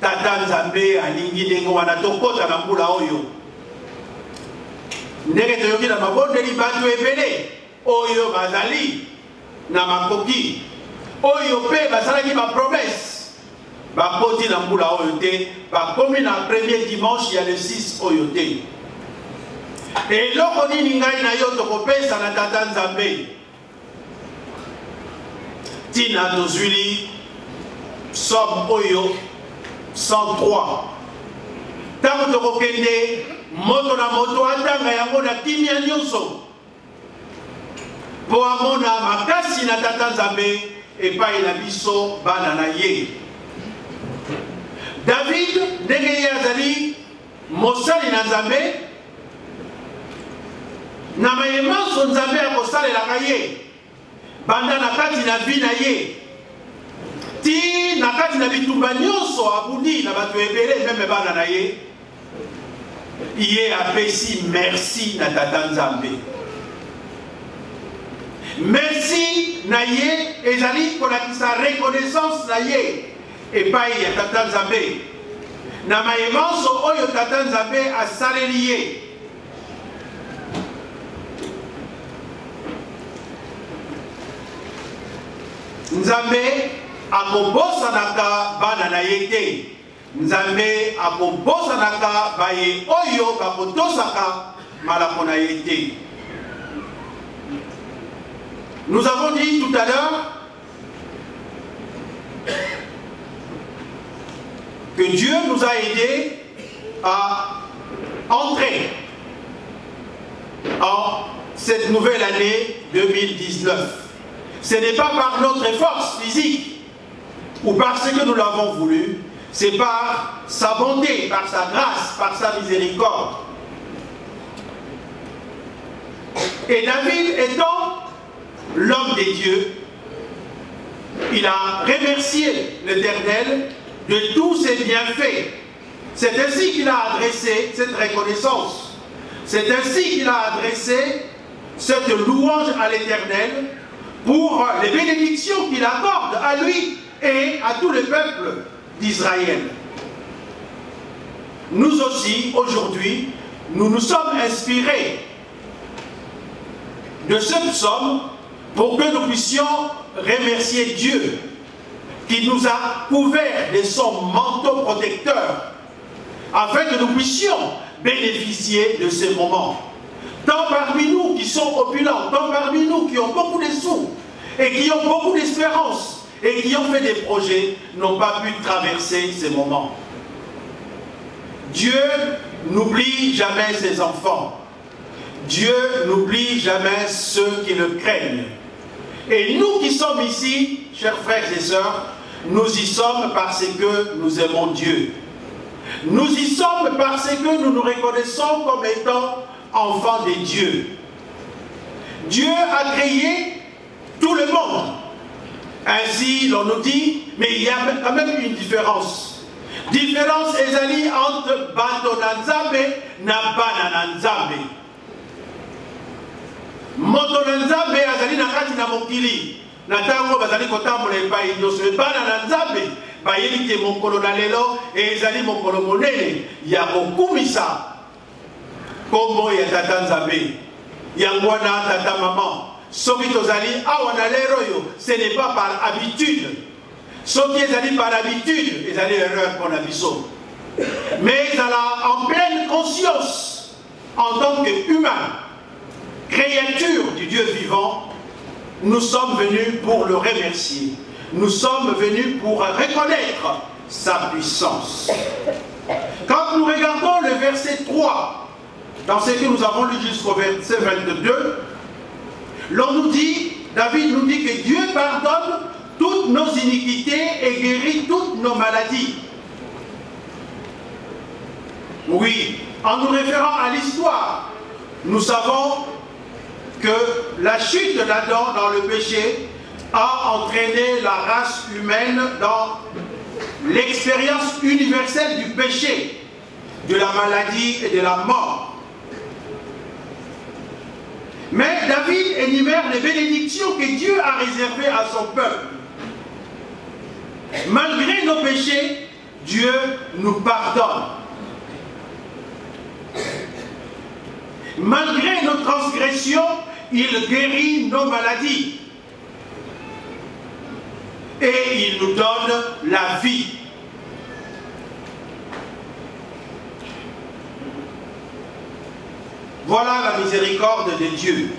Tata Nzambe alingi ndenge wana tokota na mbula oyo. Ndenge toyoki na mabondeli, bato ebele oyo bazali na makoki, oyo mpe basalaki bapromese, bakoti na mbula oyo te, bakomi na premier dimanche ya le 6 oyo te. Eloko nini ngai na yo tokopesa na Tata Nzambe? Ntina tozwili psaume oyo 103, ntango tokokende, moto na moto atanga yango na kimia nyonso mpo amona makasi na Tata Nzambe epai na biso bana na ye. David, ndenge ye azali mosali na Nzambe, na maye manso Nzambe akosalelaka ye, Banda na kati na vie na ye ti na kati na bitumba nyonso abundi na bato ebele meme bana na ye, ye apesi merci na Tata Nzambe. Merci na ye ezali kolakisa reconnaissance na ye epai ya Tata Nzambe na maye manso oyo Tata Nzambe asaleli ye. Nzambe akobosanaka bana na ye te. Nzambe akobosanaka baye oyo bakotosaka malako na ye te. Nous avons dit tout à l'heure que Dieu nous a aidés à entrer en cette nouvelle année 2019. Ce n'est pas par notre force physique ou parce que nous l'avons voulu, c'est par sa bonté, par sa grâce, par sa miséricorde. Et David étant l'homme des dieux, il a remercié l'Éternel de tous ses bienfaits. C'est ainsi qu'il a adressé cette reconnaissance. C'est ainsi qu'il a adressé cette louange à l'Éternel pour les bénédictions qu'il accorde à lui et à tout le peuple d'Israël. Nous aussi, aujourd'hui, nous nous sommes inspirés de ce psaume pour que nous puissions remercier Dieu qui nous a couverts de son manteau protecteur afin que nous puissions bénéficier de ces moments. Tant parmi nous qui sont opulents, tant parmi nous qui ont beaucoup de sous et qui ont beaucoup d'espérance et qui ont fait des projets, n'ont pas pu traverser ces moments. Dieu n'oublie jamais ses enfants. Dieu n'oublie jamais ceux qui le craignent. Et nous qui sommes ici, chers frères et sœurs, nous y sommes parce que nous aimons Dieu. Nous y sommes parce que nous nous reconnaissons comme étant enfants de Dieu. Dieu a créé tout le monde. Ainsi, l'on nous dit, mais il y a quand même une différence. Différence ezali entre bato na Nzambe na bana na Nzambe. Moto na Nzambe azali na kati na mokili na ntango bazali kotambola epai nyonso. Bana na Nzambe bayebi te mokolo na lelo ezali mokolo monene ya kokumisa kombo ya Tata Nzambe. Yango wana tata mama, soki tozali awa na lero oyo, ce n'est pas par habitude. Soki ezali par habitude, ezali erreur mpo na biso. Mais ezala en pleine conscience, en tant que humain, créature du Dieu vivant, nous sommes venus pour le remercier. Nous sommes venus pour reconnaître sa puissance. Quand nous regardons le verset 3, dans ce que nous avons lu jusqu'au verset 22, l'on nous dit, David nous dit que Dieu pardonne toutes nos iniquités et guérit toutes nos maladies. Oui, en nous référant à l'histoire, nous savons que la chute d'Adam dans le péché a entraîné la race humaine dans l'expérience universelle du péché, de la maladie et de la mort. Mais David énumère les bénédictions que Dieu a réservées à son peuple. Malgré nos péchés, Dieu nous pardonne. Malgré nos transgressions, il guérit nos maladies. Et il nous donne la vie. Voilà la miséricorde de Dieu.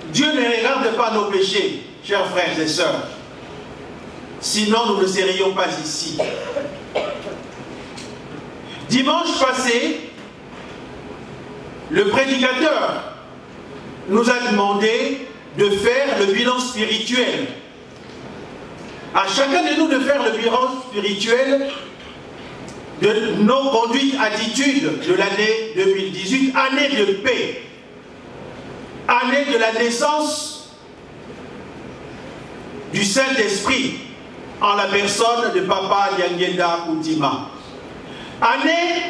Dieu ne regarde pas nos péchés, chers frères et sœurs. Sinon, nous ne serions pas ici. Dimanche passé, le prédicateur nous a demandé de faire le bilan spirituel. À chacun de nous de faire le bilan spirituel de nos conduites, attitudes de l'année 2018, année de paix. Année de la naissance du Saint-Esprit en la personne de Papa Diangienda Kuntima. Année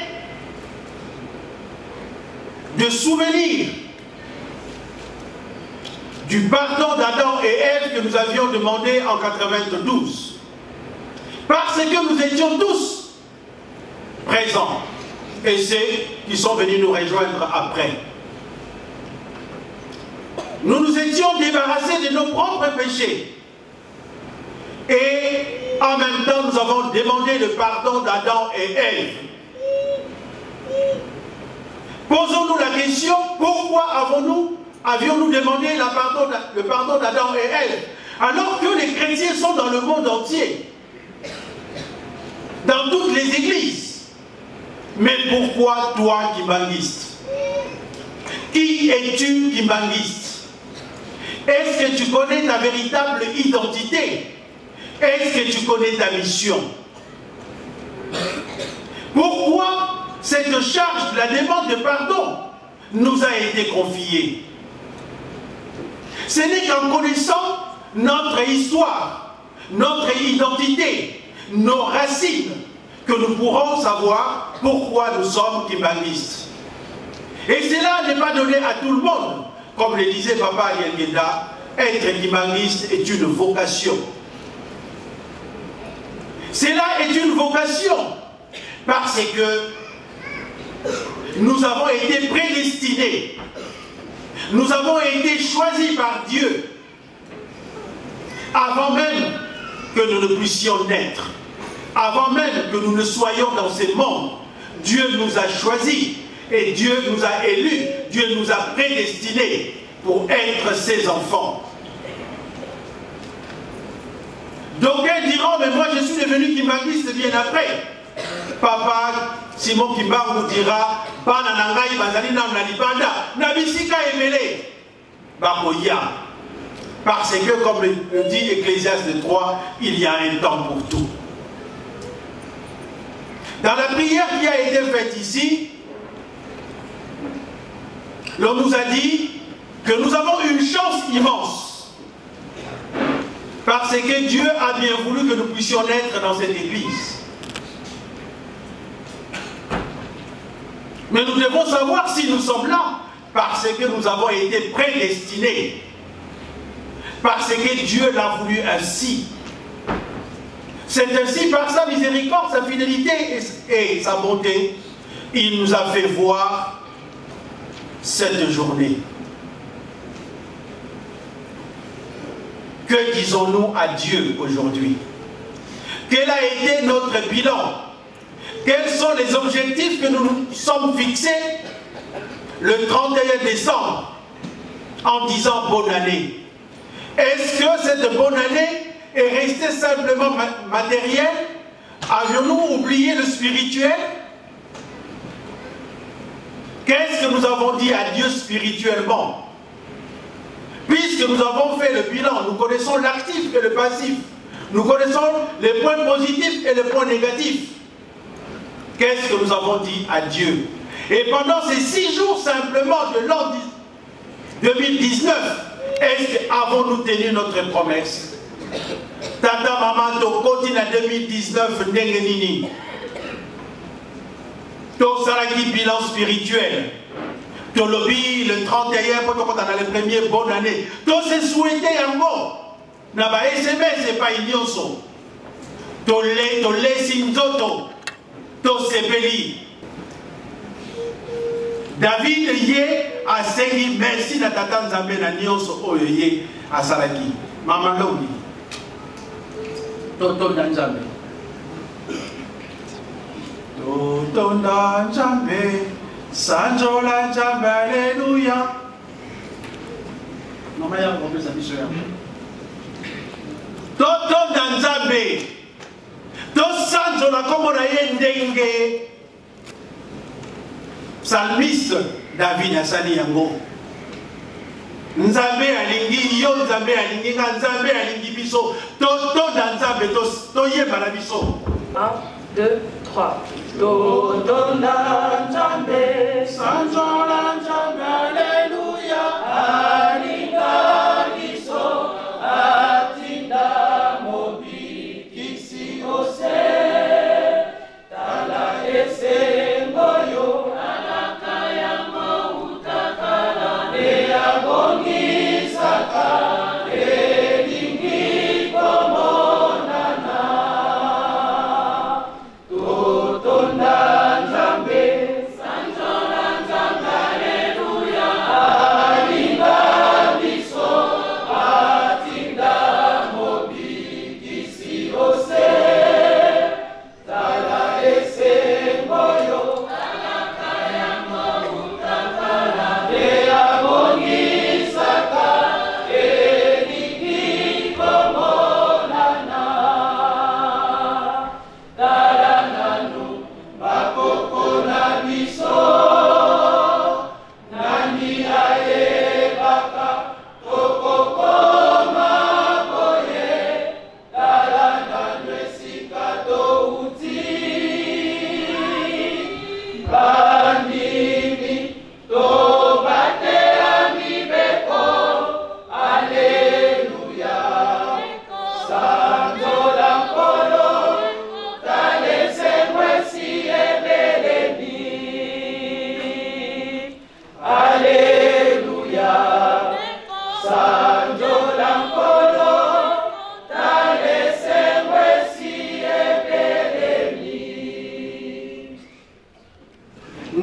de souvenir du pardon d'Adam et Ève que nous avions demandé en 92. Parce que nous étions tous présents et ceux qui sont venus nous rejoindre après. Nous nous étions débarrassés de nos propres péchés. Et en même temps, nous avons demandé le pardon d'Adam et Ève. Posons-nous la question, pourquoi avons-nous, avions-nous demandé la pardon, le pardon d'Adam et Ève alors que les chrétiens sont dans le monde entier, dans toutes les églises? Mais pourquoi toi, kimbanguiste? Qui es-tu, kimbanguiste? Est-ce que tu connais ta véritable identité? Est-ce que tu connais ta mission? Pourquoi cette charge de la demande de pardon nous a été confiée? Ce n'est qu'en connaissant notre histoire, notre identité, nos racines, que nous pourrons savoir pourquoi nous sommes kimbanguistes. Et cela n'est pas donné à tout le monde. Comme le disait Papa Diangienda, être kimbanguiste est une vocation. Cela est une vocation parce que nous avons été prédestinés. Nous avons été choisis par Dieu avant même que nous ne puissions naître, avant même que nous ne soyons dans ce monde. Dieu nous a choisis et Dieu nous a élus, Dieu nous a prédestinés pour être ses enfants. D'aucuns diront, mais moi je suis devenu kimbanguiste bien après. Papa Simon Kimbangu dira, bana na ngai bazali nanu na libanda, na bisika ebele bakoya. Parce que, comme le dit Ecclésiaste 3, il y a un temps pour tout. Dans la prière qui a été faite ici, l'on nous a dit que nous avons une chance immense. Parce que Dieu a bien voulu que nous puissions naître dans cette église. Mais nous devons savoir si nous sommes là, parce que nous avons été prédestinés. Parce que Dieu l'a voulu ainsi. C'est ainsi, par sa miséricorde, sa fidélité et sa bonté, il nous a fait voir cette journée. Que disons-nous à Dieu aujourd'hui? Quel a été notre bilan? Quels sont les objectifs que nous nous sommes fixés le 31 décembre en disant bonne année? Est-ce que cette bonne année est restée simplement matérielle? Avions-nous oublié le spirituel? Qu'est-ce que nous avons dit à Dieu spirituellement? Puisque nous avons fait le bilan, nous connaissons l'actif et le passif. Nous connaissons les points positifs et les points négatifs. Qu'est-ce que nous avons dit à Dieu? Et pendant ces 6 jours simplement de l'an 2019, est-ce qu'avons-nous tenu notre promesse? Tata, maman, tokoti na 2019, ndenge nini? Tosalaki bilan spirituel. Tolobi le 31, po tokota na le premier, bonne année. Tose souhaité yango. Na ba SMS epai nyonso. Tole, tolesi nzoto. Tosepeli. David ye asengi merci na tata Nzambe na nyonso oyo ye asalaki. Mama Longi. Totonda Nzambe. Totonda Nzambe. Sanjola Nzambe, alléluia. Mama ya kopesa biso ya. Totonda Nzambe. Tosanjola kombo na ye ndenge. Psalmiste David asali yango. Nzambe alingi yo, Nzambe alingi nga, Nzambe alingi biso. Totonda Nzambe, toyeba na biso. 1, 2, 3. Totonda Nzambe, sanjola Nzambe, alléluia.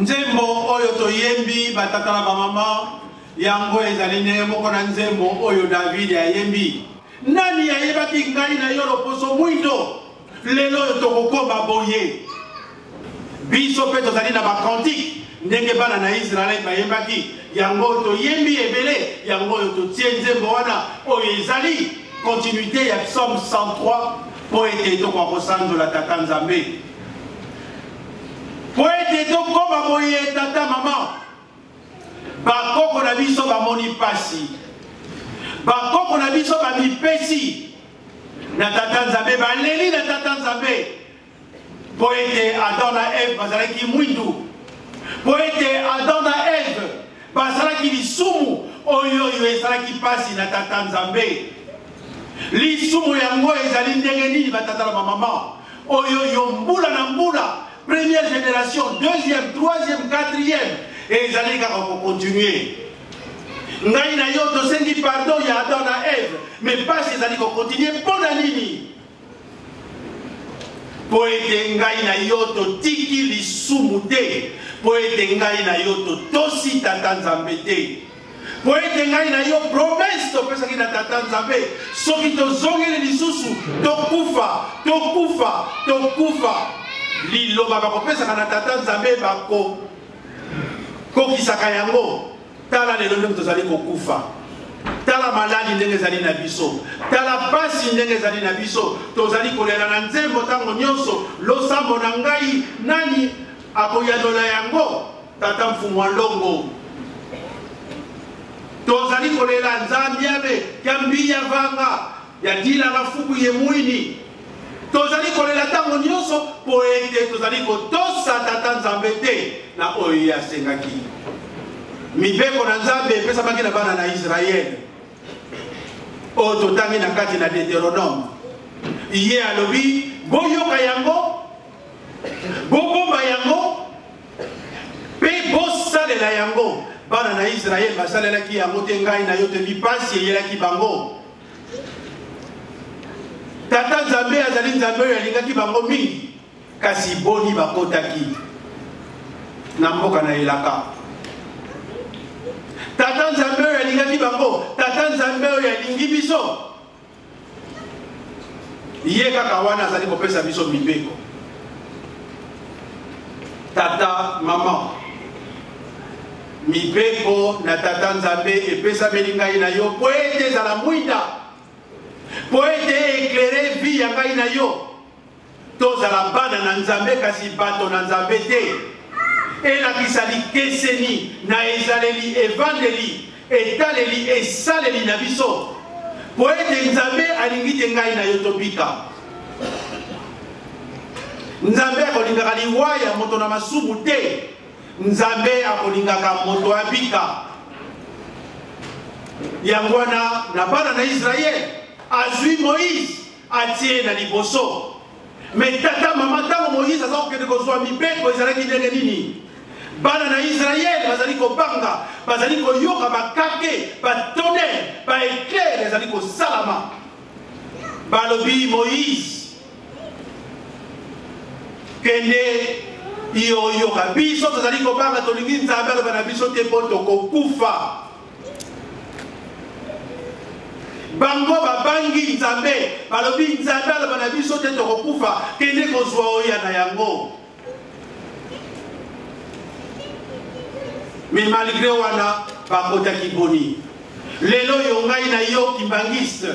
Nzembo oyo toyembi, batata na bamama, yango ezali ndenge moko na nzembo oyo Davidi ayembi. Nani ayebaki ngai na yo loposo mwindo? Lelo oyo tokokoma boye. Biso mpe tozali na ba-cantiques ndenge bana na Israël bayembaki yango toyembi ebele, yango oyo totie nzembo wana oyo ezali continuité ya psaume 103 mpo ete tokoka kosanzola Tata Nzambe. Mpo ete tokoma boye, tata, mama, bakoko na biso bamoni pasi, bakoko na biso bamipesi na Tata Nzambe, baleli na Tata Nzambe mpo ete Adam na Eve bazalaki mwindu, mpo ete Adam na Eve basalaki lisumu oyo oyo esalaki pasi na Tata Nzambe. Lisumu yango ezali ndenge nini, batata na bamama? Oyo yo mbula na mbula, première génération, deuxième, troisième, quatrième, ezali kaka kokontinue. Ngai na yo tosengi pardon ya Adam na Eve, mais pasi ezali kokontinue mpo na nini? Mpo ete ngai na yo totiki lisumu te, mpo ete ngai na yo totosi Tata Nzambe te, mpo ete ngai na yo promesse topesaki na Tata Nzambe, soki tozongeli lisusu tokufa, tokufa, tokufa. Liloba bakopesaka na Tata Nzambe bakokokisaka yango. Tala lelo ndenge tozali kokufa. Tala maladi ndenge ezali na biso. Tala pasi ndenge ezali na biso. Tozali kolela na nzembo ntango nyonso, Losambo na ngai, nani akoyanola yango? Tata Mfumu wa Longo. Tozali kolela Nzambi abe ya mbiya vanga ya dila mafuku ye mwini. Tozali kolela ntango nyonso mpo ete tozali kotosa Tata Nzambe te na oyo ye asengaki. Mibeko na Nzambe epesamaki na bana na Israele oyo totangi na kati na Deuteronome. Ye alobi, boyoka yango, bobomba yango mpe bosalela yango. Bana na Israele basalelaki yango te, ngai na yo toyebi mpasi eyelaki bango. Tata Nzambe azali Nzambe oyo alingaki bango mingi, kasi boni bakotaki na mboka na elaka. Tata Nzambe oyo alingaki bango, Tata Nzambe oyo alingi biso, ye kaka wana azali kopesa biso mibeko. Tata, mama, Mibeko na Tata Nzambe epesameli ngai na yo mpo ete ezala mwinda, mpo ete e eclairer vie ya ngai na yo. Tozala bana na Nzambe kasi bato na Nzambe te. Elakisa likeseni na ezaleli, evandeli, etaleli, esaleli na biso, mpo ete Nzambe alingi te ngai na yo tobika. Nzambe akolingaka liwa ya moto na masumu te. Nzambe akolingaka moto abika. Yango wana na bana na Israël azui Moïse atie na liboso. Mais tata mama, ntango Moïse aza kokende kozwa mibeko ezalaki ndenge nini? Bana na Israël bazali kobanga, bazali koyoka bakake, ba tonnerre, ba éclairs ezali kosalama. Balobi Moïse, Kende yo oyoka biso tozali kobanga, tolingi Nzambe aloba na biso te mpo tokokufa. Bango babangi Nzambe, balobi Nzambe aloba na biso te tokokufa, kende kozwa oya na yango. Mais malgré wana bakotaki boni? Lelo yo ngai na yo kimbanguiste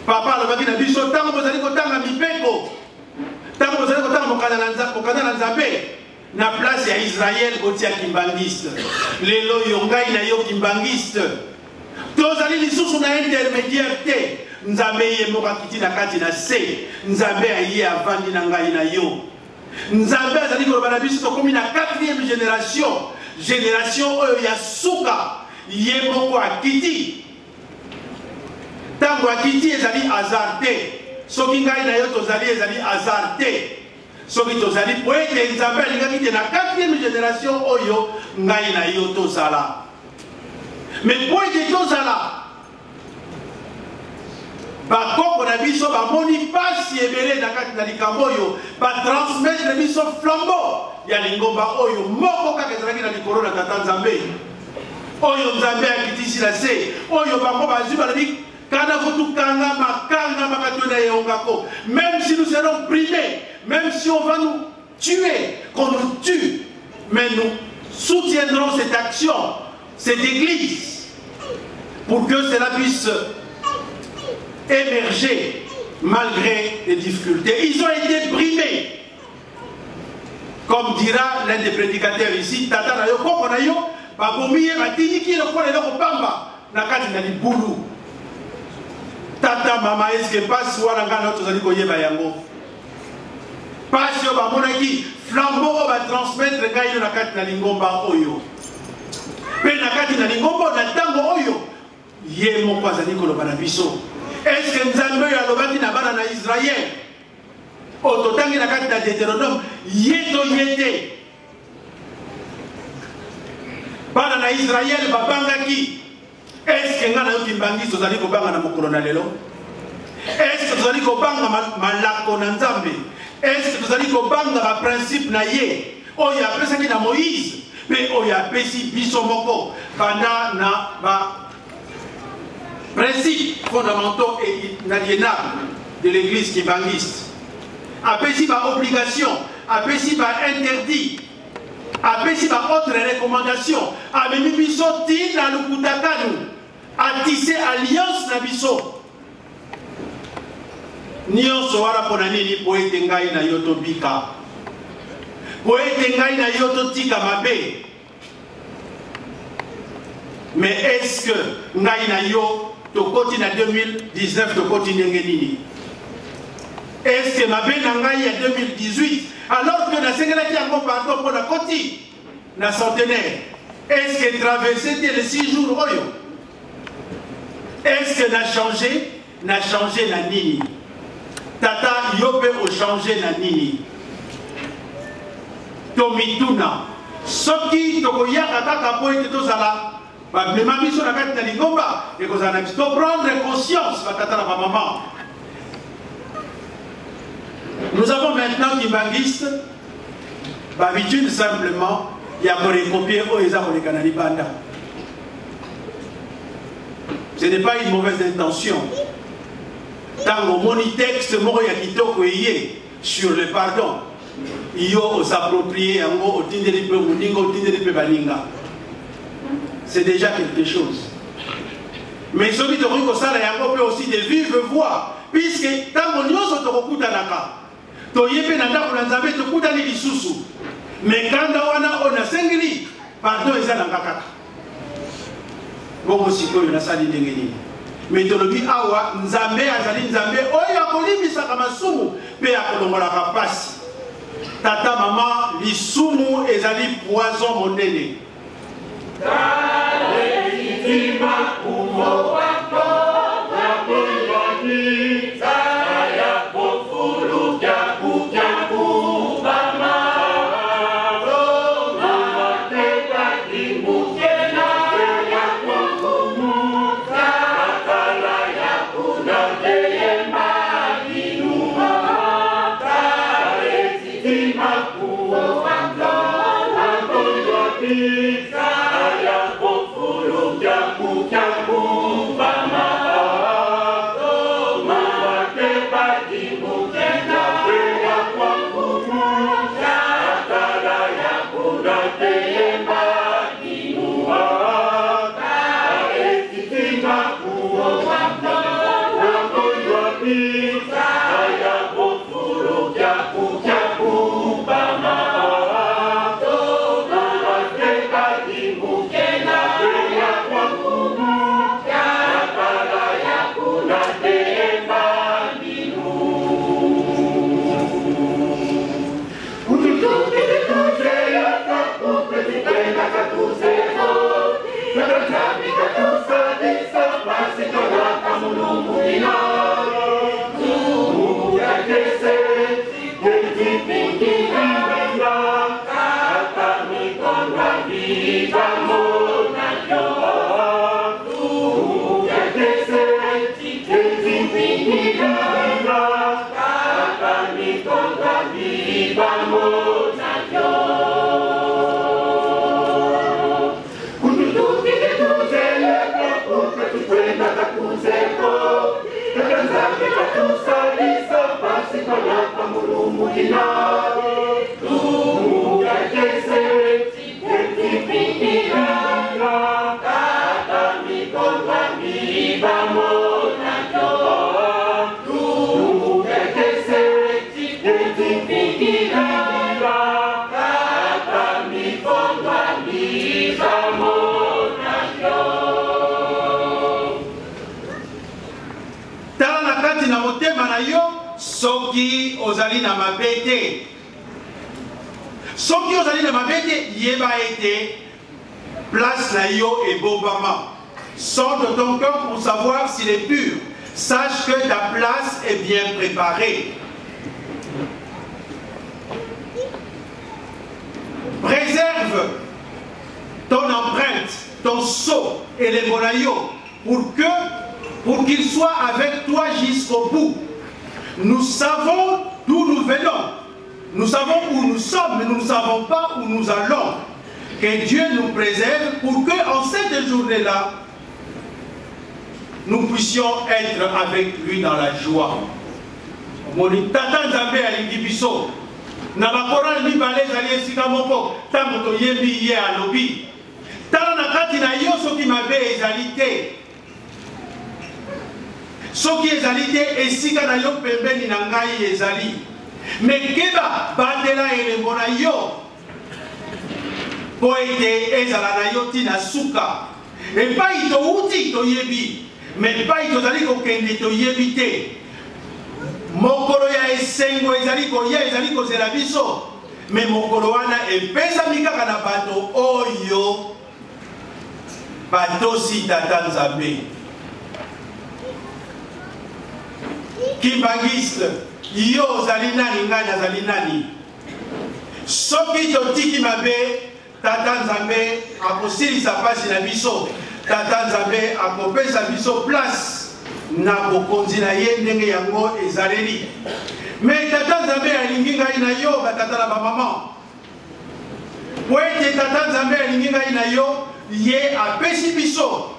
Papa alobaki na biso, ntango bozali kotanga mibeko, ntango bozali kotanga mokanda na Nzambe, na place ya Israël botia kimbanguiste. Lelo yo ngai na yo kimbanguiste, tozali lisusu na intermediaire te. Nzambe ye moko akiti na kati na se, Nzambe aye avandi na ngai na yo. Nzambe azali koloba na biso, tokomi na 4e generation, generation oyo ya suka, ye moko akiti. Tango akiti ezali hasard te. Soki ngai na yo tozali ezali hasard te. Soki tozali po ete Nzambe alingaki te na quatrième generation oyo ngai na yo tozala. Mais po ete tozala, Bakoko na biso bamoni pasi ebele na kati na likambo oyo, batransmettre biso flambeau ya lingomba oyo moko kaka ezalaki na likolo na Tata Nzambe, oyo Nzambe akitisi na se, oyo bango bazwi balobi kana kotukangama kangama katwena yeongako, même si nous serons brimés, même si on va nous tuer, qu'on nous tue, mais nous soutiendrons cette action, cette église, pour que cela puisse émerger malgré les difficultés. Ils ont été brimés. Comme dira l'un des prédicateurs ici, tata na yo, koko na yo, babomi ye, batiniki ye lokola eloko pamba na kati na libulu. Tata, mama, est-ce que pasi wana ngai na yo tozali koyeba yango? Pasi oyo bamonaki, flambeau oyo batransmettre ngai yo na kati na lingomba oyo. Mpe na kati na lingomba oyo, na ntango oyo, ye moko azali koloba na biso. Est-ce que Nzambe oyo alobaki na bana na Israël, oyo totangi na kati na Deutéronome, ye to ye te? Bana na Israël babangaki. Est-ce que nga na yo kimbanguiste tozali kobanga na mokolo na lelo? Est-ce que tozali kobanga malako na Nzambe? Est-ce que tozali kobanga ba principe na ye oyo apesaki na Moïse mpe oyo apesi biso moko banda na ba principes fondamentaux et inaliénables de l'église kimbanguiste? Apesi ba obligation, apesi ba interdit, apesi ba autres recommandations, amemi biso ti na lukutakanu, atisse alliance na biso nyonso wana. Mpo na nini? Mpo ete ngai na yo tobika, mpo ete ngai na yo totika mabe. Mais est-ce que ngai na yo tokoti na 2019, tokoti ndenge nini? Est-ce que mabe na ngai ya 2018, alors que nasengelaki yango pardon mpo nakoti na centenaire, est-ce que traversé te le 6 jours oyo? Est-ce que na changé? Na changé na nini? Tata, yo mpe ochange na nini? Tomituna soki tokoyaka kaka mpo ete tozala bamema biso na kati na lingomba, ekozala na biso toprendre conscience. Batata na bamama, nous avons maintenant kimbanguiste bahabitude simplement ya korecopier oyo eza koleka na libanda. Ce n'est pas une mauvaise intention. Ntango omoni texte moko ya kitoko eye sur le pardon, yo os'approprie yango, otindeli mpe moninga, otindeli mpe baninga, c'est déjà quelque chose. Mais soki tokoki kosala yango mpe aussi de vive voix, puisque ntango nyonso tokokutanaka, toye mpe na ndako na Nzambe, tokutani lisusu, mais kanda wana oyo nasengeli pardon eza na nga kaka bongo. Sikoyo nasali ndenge nini? Me tolobi awa, Nzambe azali Nzambe oyo akolimbisaka masumu mpe akolongolaka mpasi. Tata, mama, lisumu ezali poison monene. Tala na kati na motema na yo soki ozali na mabe te. Soki ozali na mabe te, yeba ete place na yo ebombama. Sonde ton cœur pour savoir s'il est pur. Sache que ta place est bien préparée. Préserve ton empreinte, ton sceau et les yo pour que pour qu'il soit avec toi jusqu'au bout. Nous savons d'où nous venons. Nous savons où nous sommes, mais nous ne savons pas où nous allons. Que Dieu nous préserve pour que en cette journée-là, nous puissions être avec lui dans la joie. Omoni tata Nzambe alingi biso na bakorale mibale ezali esika moko ntango toyembi ye alobi tala na kati na yo soki mabe ezali te soki ezali te esika na yo pembeni na ngai ezali me keba batela elembo na yo mpo ete ezala na yo ti na suka epai towuti toyebi me epai tozali kokende toyebi te mokolo ya esengo ezali koya ezali kozela biso me mokolo wana epesami kaka na bato oyo batosi tata Nzambe. Kimbanguiste, yo ozali nani, ngai nazali nani? Soki totiki mabe, tata Nzambe akosilisa mpasi na biso. Tata Nzambe akopesa biso place na bokonzi na ye ndenge yango ezaleli. Me tata Nzambe alingi ngai na yo, batata na bamama, Mpo ete Tata Nzambe alingi ngai na yo, ye apesi biso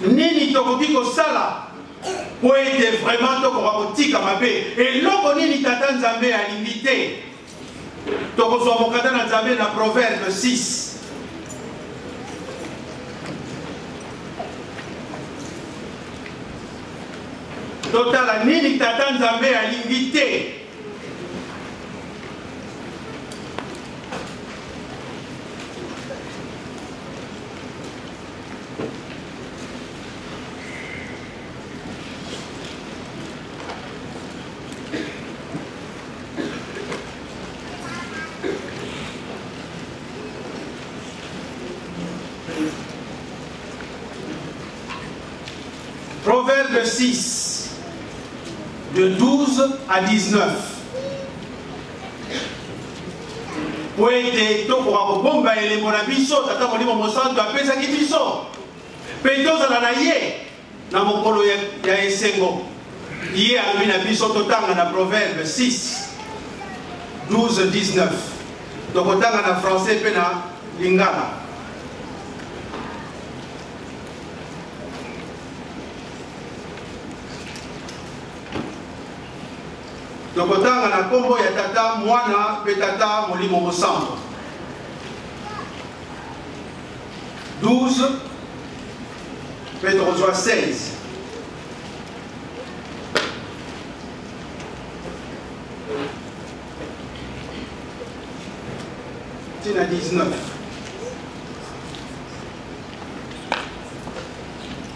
nini tokoki kosala mpo ete vraiment tokoka kotika mabe. Eloko nini Tata Nzambe alingi te? Tokozwa mokanda na Nzambe na Proverbe 6. Totala nini Tata Nzambe alingi te. Proverbe 6, de 12 à 19. Mpo ete tokoka kobomba elembo na biso Tata Molimo Mosantu apesaki biso, mpe tozala na ye na mokolo ya, ya esengo. Ye alobi na biso totanga na Proverbe 6 12 19. Tokotanga na français mpe na lingala. Tokotanga na nkombo ya Tata, Mwana mpe Tata Molimo Mosantu. 12 mpe tokozwa 16. Tina 19.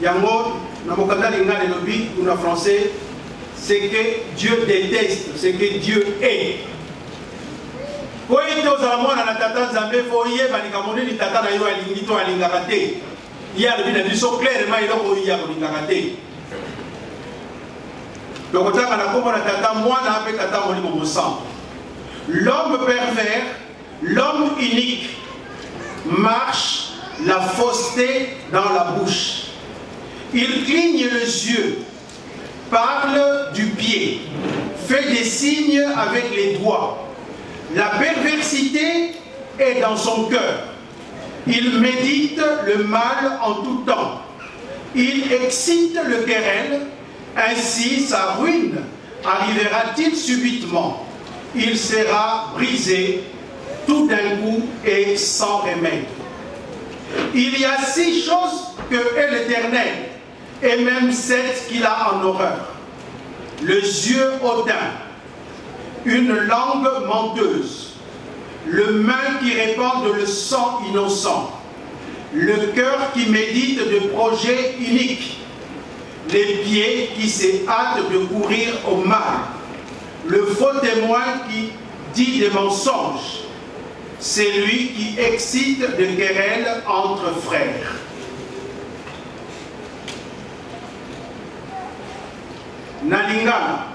Yango na mokanda lingala elobi ou na français ce que Dieu déteste, ce que Dieu hait. Po ete ozala mwana na tata Nzambe, fo oyeba likambo nini tata na yo alingi to alingaka te. Ye alobi na biso clairement eloko oyo ye akolingaka te. Tokotanga na nkombo na tata mwana mpe tata molimo mosantu. L'homme pervers L'homme unique marche la fausseté dans la bouche. Il cligne les yeux, parle du pied, fait des signes avec les doigts. La perversité est dans son cœur. Il médite le mal en tout temps. Il excite le querelle, ainsi sa ruine arrivera-t-il subitement. Il sera brisé tout d'un coup et sans remède. Il y a six choses que est l'Éternel, et même sept qu'il a en horreur. Le yeux hautain, une langue menteuse, le main qui répand le sang innocent, le cœur qui médite de projets uniques, les pieds qui se hâtent de courir au mal, le faux témoin qui dit des mensonges, c'est lui qui excite des querelles entre frères. Na lingala.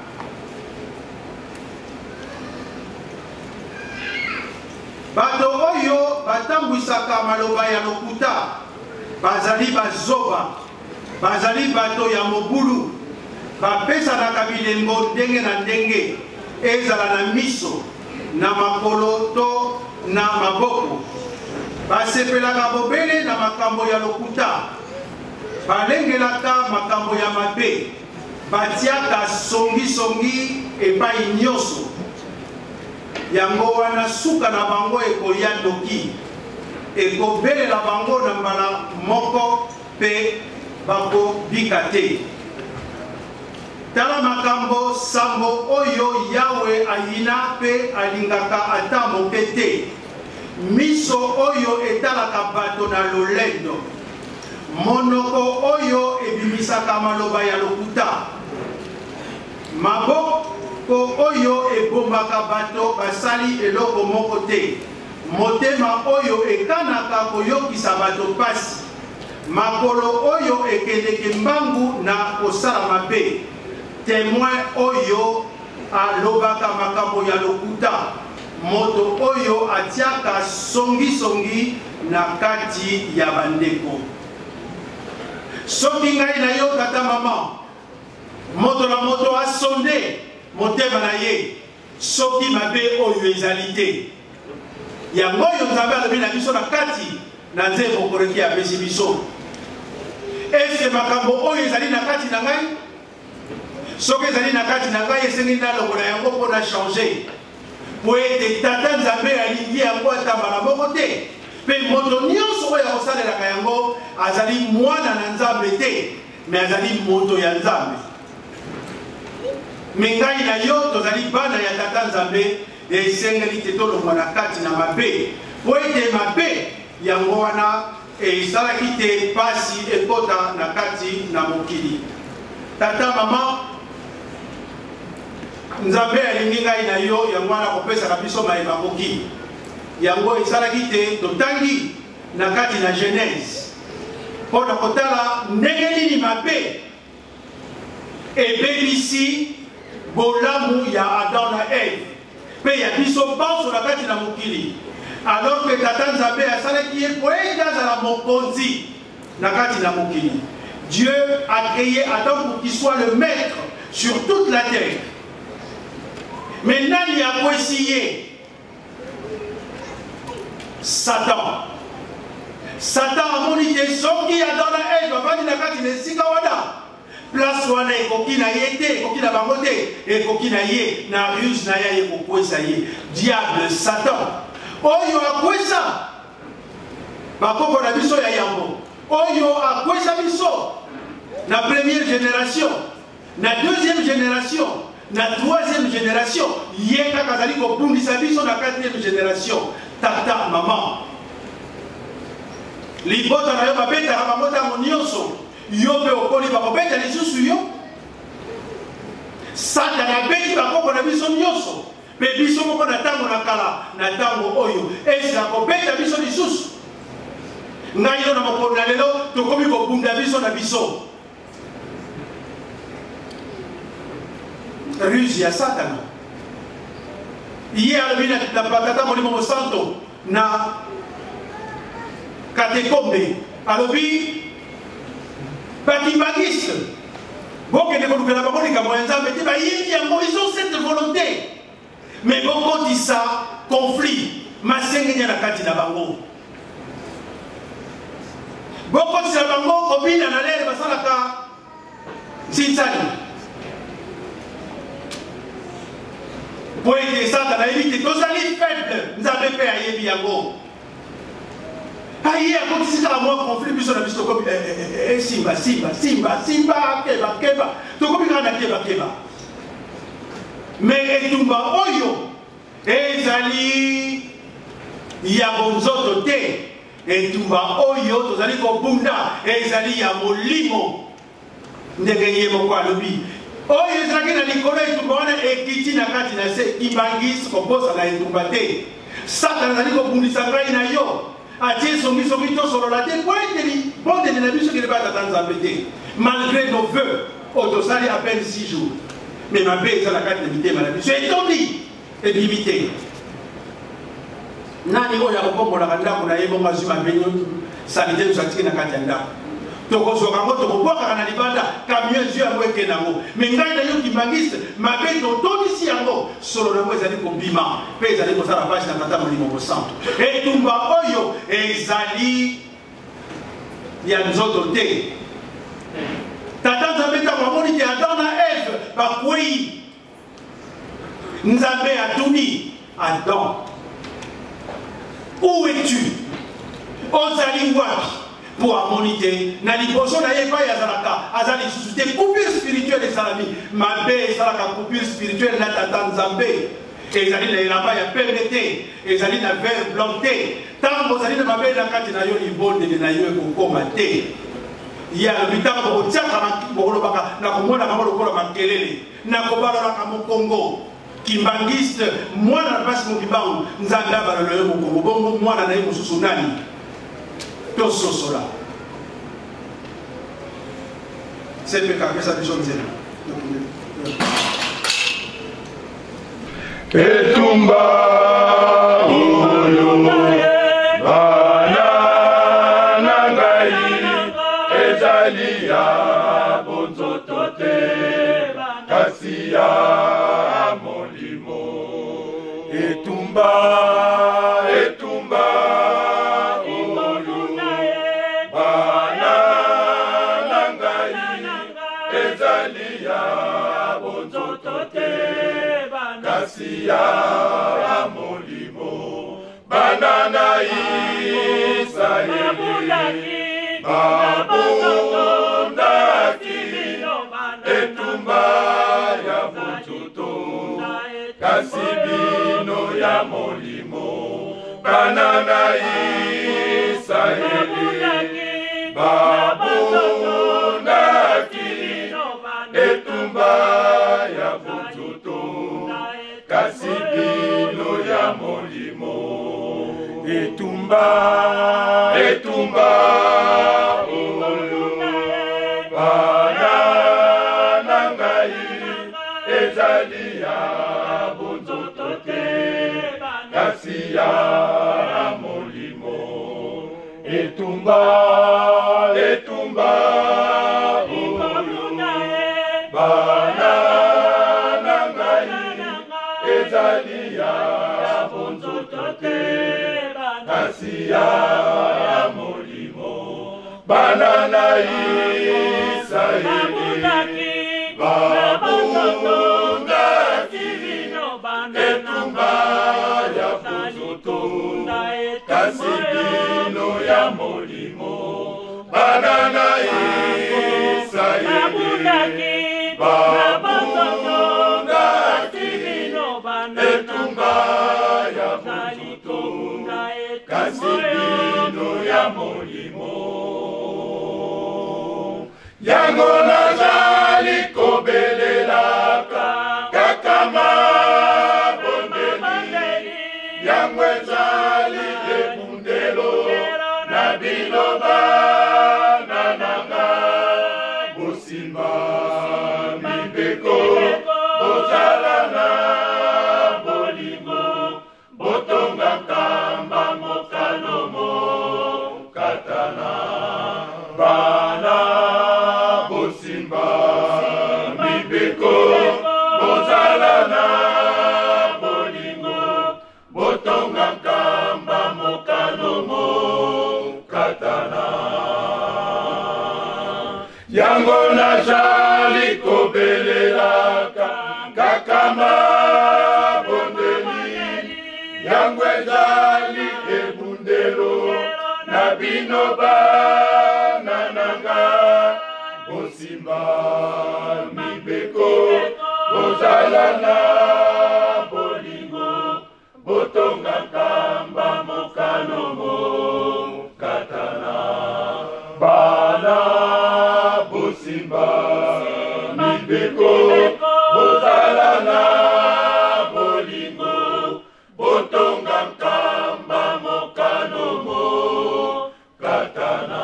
Bato oyo batambwisaka maloba ya lokuta bazali bazoba, bazali bato ya mobulu, bapesanaka bilembo ndenge na ndenge, ezala na miso, na makolo to na maboko. Basepelaka bobele na makambo ya lokuta, balengelaka makambo ya mabe, batiaka songisongi epai nyonso. Yango wana suka na bango ekoya noki, ekobelela bango na mbala moko mpe bakobika te. Tala makambo sambo oyo Yawe ayina mpe alingaka ata moke te, miso oyo etalaka bato na lolendo, monoko oyo ebimisaka maloba ya lokuta, maboko oyo ebomaka bato basali eloko moko te, motema oyo ekanaka koyokisa bato mpasi, makolo oyo ekendeke mbangu na kosala mabe, temoin oyo alobaka makambo ya lokuta, moto oyo atiaka songisongi na kati ya bandeko. Soki ngai na yo tata mama, moto na moto asonde motema na ye soki mabe oyo ezali te. Yango oyo Nzambe alobi na biso na kati na nzembo Koreki apesi biso. Eske makambo oyo ezali na kati na ngai? Soki ezali na kati na ngai, esengeli nalongola yango mpo na changer, mpo ete Tata Nzambe alingi yango ata mbala moko te, mpe moto nyonso oyo akosalelaka yango azali mwana na Nzambe te, me azali moto ya Nzambe. Me ngai na yo tozali bana ya Tata Nzambe, esengeli te tolongwa na kati na mabe, mpo ete mabe yango wana esalaki te pasi ekota na kati na mokili. Tata, mama, Nzambe alingi ngai na yo, yango wana kopesaka biso maye makoki. Yango esalaki te totangi na kati na Genèse mpo na kotala ndenge nini mabe ebebisi bolamu ya Adam na Eve mpe ya biso banso na kati na mokili, alors que Tata Nzambe asalaki ye mpo ete azala mokonzi na kati na mokili. Dieu a créé Adam pour qu'il soit le maître sur toute la terre. Mais nani akwesi ye? Satan. Satan amoni te soki Adam na Eve bafandi na kati na esika wana, place wana ekoki na ye te, ekoki na bango te, ekoki na ye na ruse na ye aye kokwesa ye. Diable Satan oyo akwesa bakoko na biso ya yambo, oyo akwesa biso na première génération, na deuxième génération, na troisième génération, ye kaka azali kobundisa biso na quatrième génération. Tata, mama, libota na yo babetaka bango ntango nyonso, yo mpe okoli bakobeta lisusu yo. Satana abeti bakoko na biso nyonso, mpe biso moko na ntango na kala na ntango oyo esila kobeta biso lisusu. Ngai yo na mokolo na lelo tokomi kobunda biso na biso. Ruse ya Satana. Ye alobi na Tata Molimo Mosanto na katekombe, alobi bakimbangiste bokende kolukela bango likambo ya Nzambe te, bayebi yango, ils ont cette volonté, mais bokotisa. conflit masengenya na kati na bango. Bokotisa bango kobina na lere basalaka nsinsani mpo ete Satana ayebi te tozali faible, Nzambe mpe ayebi yango. Aye akotisi kaka mwa conflit, biso na biso tokomi eh, eh, eh, eh, simba simba simba simba, keba keba, tokomi kaka na keba keba. Me etumba oyo ezali ya bonzoto te, etumba oyo tozali kobunda ezali ya molimo. Ndenge ye moko alobi, oyo ezalaki na likolo, etumba wana ekiti na kati na se. Kimbanguiste, kobosana etumba te. Satana azali kobundisa ngai na yo, atie songisongi tosolola te mpo ete libondeli na biso ekende epai ya Tata Nzambe te, malgre nos voeux oyo tosali à peine 6 jours, mais mabe eza na kati na mitema na biso, etondi, ebimi te. Nani oyo akokombolaka ndako na ye bongo azwi mabe nyonso, salite nyonso atiki na kati ya ndako? Tokozwaka yango, tokobwakaka na libanda, camion ezwi yango ekende yango. Me ngai na yo kimbanguiste, mabe totondisi yango, solo na yango ezali kobima mpe ezali kosala mpasi na Tata Molimo Mosantu. Etumba oyo ezali ya nzoto te. Tata Nzambe ntango amoni te Adam na Eve bakwei, Nzambe atuni Adam, où es-tu? Ozali wapi? Mpo amoni te na liboso na ye epai azalaka aza lisusu te. Coupure spirituelle esalami, mabe esalaka coupure spirituelle na Tata Nzambe. Ezali na elamba ya pembe te, ezali na vert blanc te. Ntango ozali na mabe na kati na yo, libondeli na yo ekokoma te. Ye alobi, ntango bokotiaka, bokolobaka, nakomona bango lokola makelele, nakobalolaka mokongo. Kimbanguiste, mwana na pasi mokimbangu, Nzambe abalola yo mokongo, bongo mwana na ye mosusu nani? Tososola. CPK apesa biso nzela. Etumba oyo bana na ngai ezali ya bonzoto te, kasi ya molimo. Etumba, etumba oyo bana na ngai ezali ya bonzoto te, kasi ya molimo. Bana na Israeli babundaki etumba ya bonzoto, kasi bino ya molimo. Bana na Israeli babundaki etumba ya bonzoto, kasi bino ya molimo. Etumba, etumba oyo bana na ngai ezali ya bonzoto te, kasi ya molimo. Etumba, etumba oyo bana na ngai ezali ya bonzoto te, kasi ya molimo. Bana na Israeli babundaki etumba ya bonzoto, kasi bino ya molimo. Bana na Israeli babundaki etumba ya bonzoto, kasi bino ya molimo. Yango nazali kobelelaka kaka mabondeli, yango ezali ebundelo na bino bana na nga. Bosimba mibeko, bozala na bolingo, botonga nkamba mokano mokatana. Bana, bosimba mibeko, bozala na bolingo, botonga Yango nazali kobelelaka kaka mabondeli, yango ezali ebundelo na bino bana na nga. Bosimba mibeko, bozala na bolingo, botonga nkamba mokano mokatana. Bana bosimba mibeko, bozala na bolingo, botonga nkamba mokano mokatana.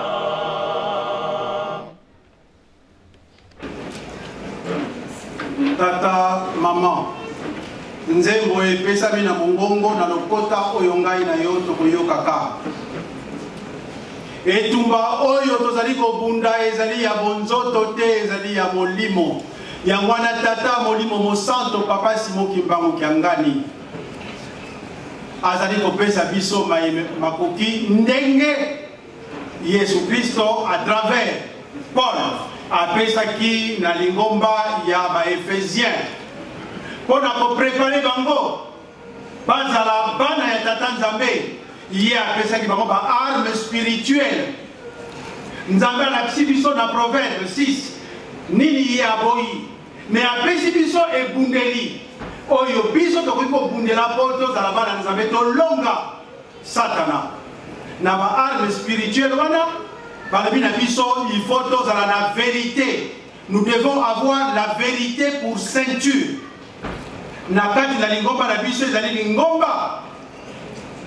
Tata, mama, nzembo epesami na mongongo na lokota oyo ngai na yo tokoyokaka. Etumba oyo tozali kobunda ezali ya bonzoto te, ezali ya molimo. Yango wana Tata Molimo Mosanto, Papa Simon Kimbangu Kiangani azali kopesa biso makoki ndenge Yesu Klisto à travers Paul apesaki na lingomba ya ba Ephesiens mpo na koprepare bango bazala bana ya Tata Nzambe. Ye apesaki bango ba armes spirituelles. Nzambe alakisi biso na Proverbe 6 nini ye aboyi, me apesi biso ebundeli oyo biso tokoki kobundela mpo tozala bana Nzambe, tolonga Satana. Na ba armes spirituelles wana balobi na biso il faut tozala na verite. Nous devons avoir la verite pour ceinture. Na kati na lingomba na biso ezali lingomba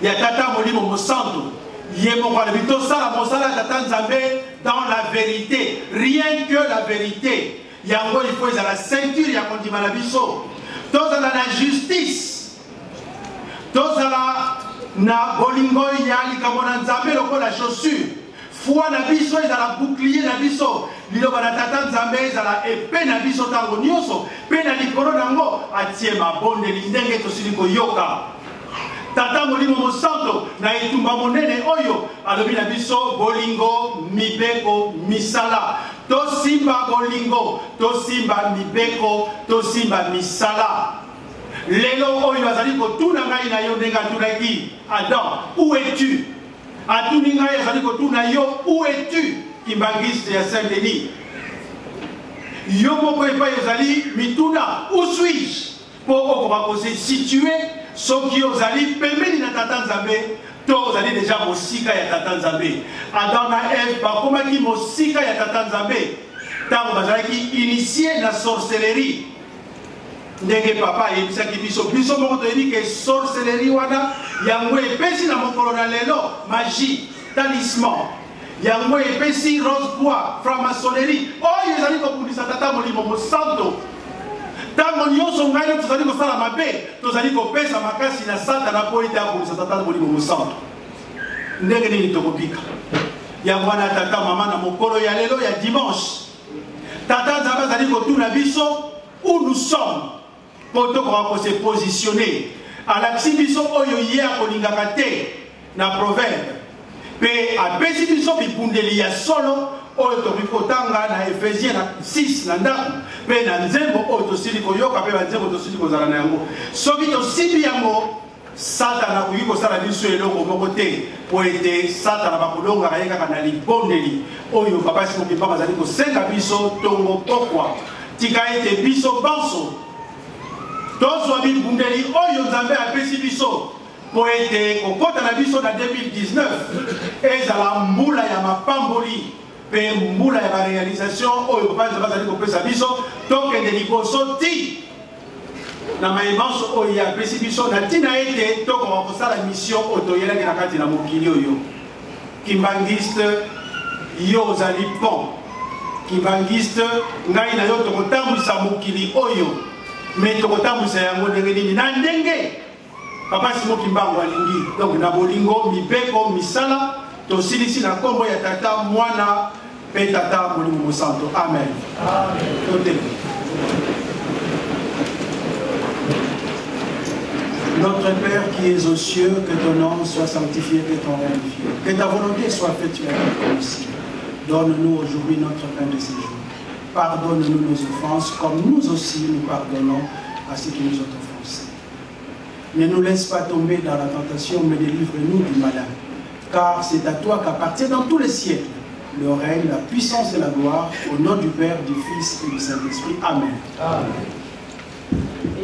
ya Tata Molimo Mosantu. Ye moko alobi tosala mosala ya Tata Nzambe dans la verite, rien que la verite. Yango il faut ezala ceinture ya kondima na biso. Tozala na justice, tozala na bolingo ya likambo na Nzambe lokola chaussure. Foi na biso ezala bouclier na biso, liloba na Tata Nzambe ezala epee na biso ntango nyonso, mpe na likolo na yango atie mabondeli ndenge tosili koyoka. Tata Molimo Mosanto na etumba monene oyo alobi na biso bolingo, mibeko, misala. Tosimba bolingo, tosimba mibeko, tosimba misala. Lelo oyo azali kotuna ngai na yo ndenge atunaki Adam, où es-tu? Atuni ngai, azali kotuna yo, où es-tu? Kimbanguiste ya Saint-Denis. Yo moko epai ozali mituna, où suis-je? Mpo okoka ko se situer soki ozali pembeni na Tata Nzambe to ozali deja mosika ya Tata Nzambe. Adam na Eve bakomaki mosika ya Tata Nzambe ntango bazalaki initie na sorcellerie. Ndenge papa ayebisaki biso, biso moko toyebi ke sorcellerie wana yango epesi na mokolo na lelo magie, talisman, yango epesi rose croix, franc-maçonnerie oyo ezali kobundisa Tata Molimo Mosanto. Ntango nyonso ngai yo tozali kosala mabe, tozali kopesa makasi na Satana mpo ete abundisa Tata Molimo Mosanto. Ndenge nini tokobika? Yango wana tata, mama, na mokolo ya lelo ya dimanche, Tata Nzambe azali kotuna biso où nous sommes mpo tokoka ko se positionner. Alakisi biso oyo ye akolingaka te na proverbe, mpe apesi biso bibundeli ya solo oyo tokoki kotanga na Ephésiens na 6 na ndako, mpe na nzembo oyo tosili koyoka, mpe banzembo tosili kozala na yango. Soki tosimbi yango, Satana akoki kosala biso eloko moko te, mpo ete Satana bakolongaka ye kaka na libondeli oyo Papa Simon Kimbangu azali kosenga biso tongo pokwa. Tika ete biso banso tozwa bibundeli oyo Nzambe apesi biso, mpo ete kokota na biso na 2019 ezala mbula ya mapamboli mpe mbula ya ba realisation oyo Papa Nzambe azali kopesa biso, tokende liboso ti na maye manso oyo ye apesi biso na ntina ete tokoka kosala mission oyo toyelaki na kati na mokili oyo. Kimbanguiste, yo ozali pont. Kimbanguiste, ngai na yo tokotambwisa mokili oyo, me tokotambwisa yango ndenge nini? Na ndenge Papa Simon Kimbangu alingi, donc na bolingo, mibeko, misala. Tosilisi na kombo ya Tata, Mwana pe Tata Molimo Mosanto. Amen. Amen. Totelemi. Notre Père qui es aux cieux, que ton nom soit sanctifié, que ton règne vienne. Que ta volonté soit faite sur la terre comme ici. Donne-nous aujourd'hui notre pain de ce jour. Pardonne-nous nos offenses, comme nous aussi nous pardonnons à ceux qui nous ont offensés. Ne nous laisse pas tomber dans la tentation, mais délivre-nous du malin. Car c'est à toi qu'appartient dans tous les siècles le règne, la puissance et la gloire, au nom du Père, du Fils et du Saint-Esprit. Amen. Amen.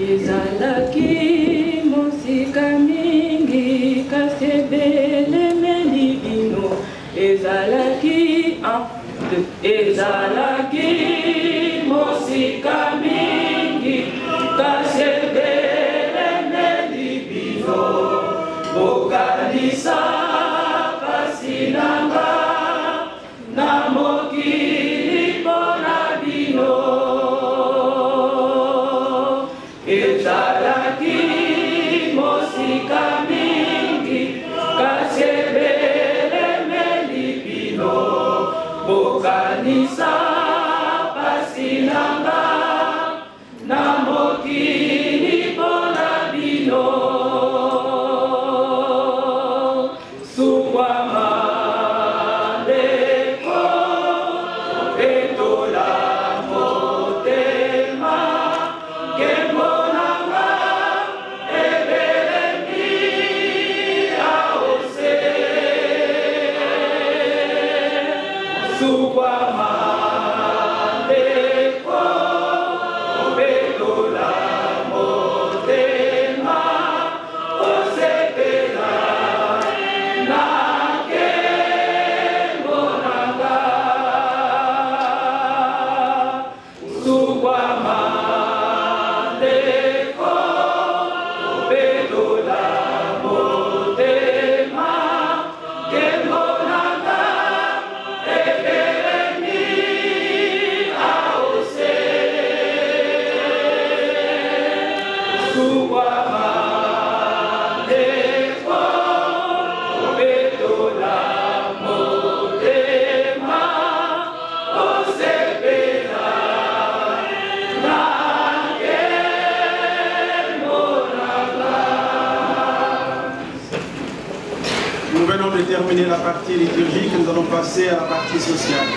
ezalaki mosika mingi kasi ebelemeli bino ezalaki ezalaki mosika mingi kasi ebelemeli bino bokanisa pasi na nga na mokili mpo na bino ezalaki mosika mingi kasi ebelemeli bino bokanisa pasi na nga na mokili mpo na bino sukwama ndeko petola motema nkembo na nga ebelemi aose sukwama ndeko petola motema osepela na nkembo na nga sukwama ndeko petola motema nkembo na nga ebelemi aose sukwama ndeko petola motema osepela na nkembo na nga. Nous venons de terminer la partie liturgique, nous allons passer à la partie sociale.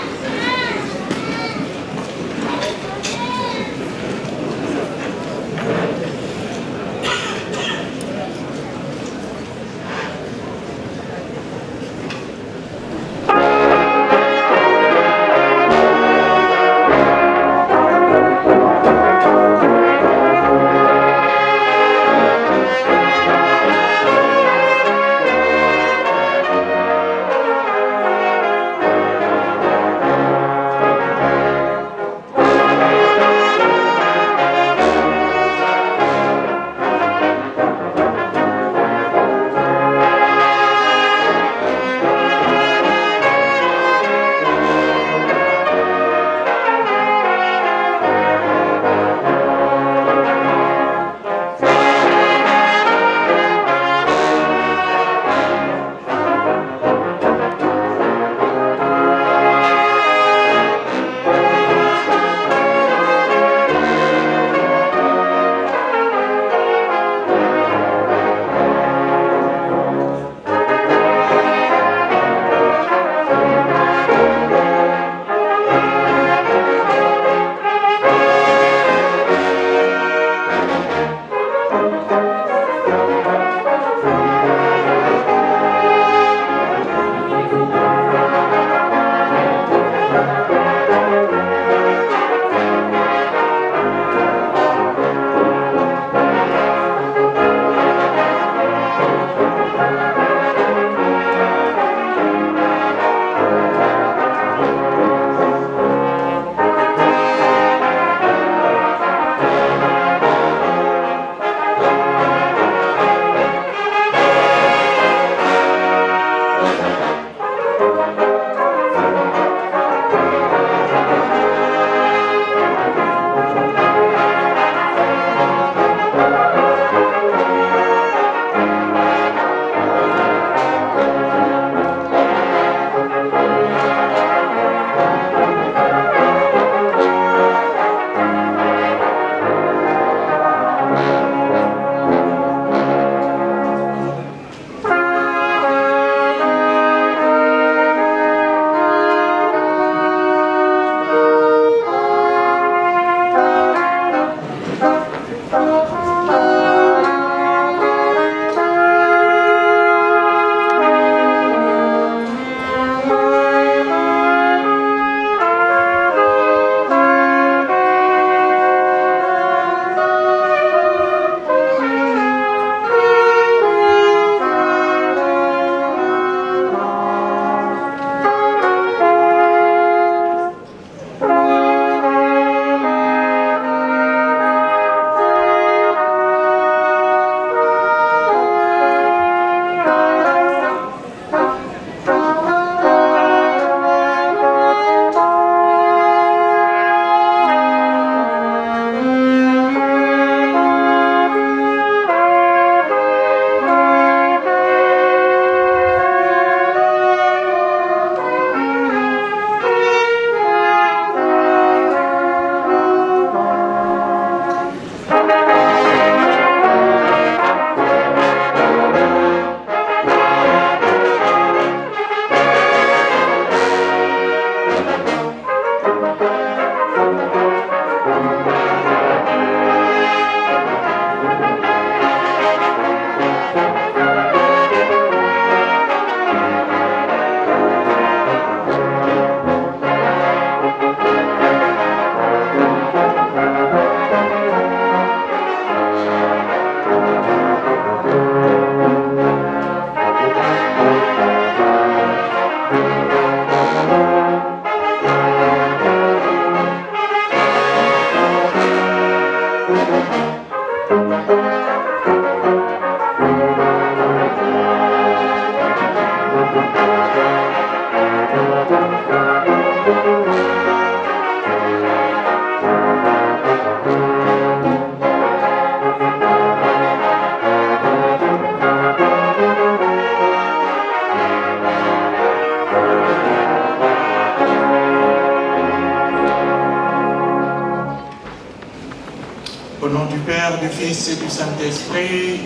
Père, du Fils et du Saint-Esprit,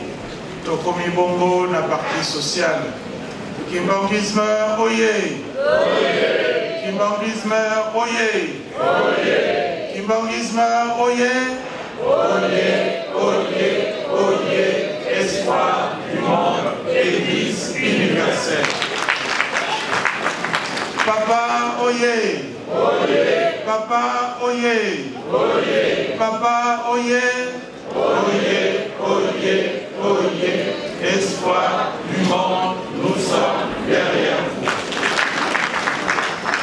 tokomi bongo na partie sociale. Kimbanguisme oye! Kimbanguisme oye! Kimbanguisme oye! Oye, oye, oye, espoir du monde, Église universelle. Papa oye! Oye! Papa oye! Oye! Papa oye! Oye, oye, oye, espoir du monde, nous sommes derrière vous.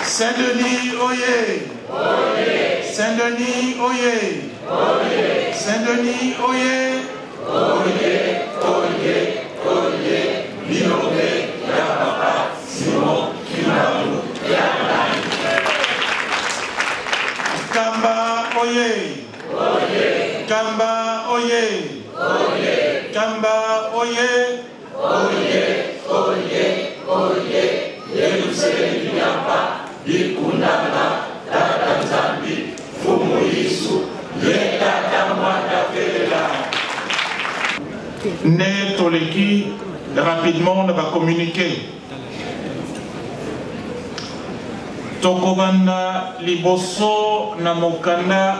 Saint-Denis, oye! Oye! Saint-Denis, oye! Oye! Saint-Denis, oye! Oye, oye, oye, bilombe ya papa Simon Kimbangu. Kamba oye! Oye! Kamba oye! Oye! Kamba oye! Oye, oye, oye, Yerusalemu yapa bikundana tata Nzambi Mfumu Yesu ye tata mwana velela. Ne toleki rapidement na ba communiqué. Tokobanda liboso na mokanda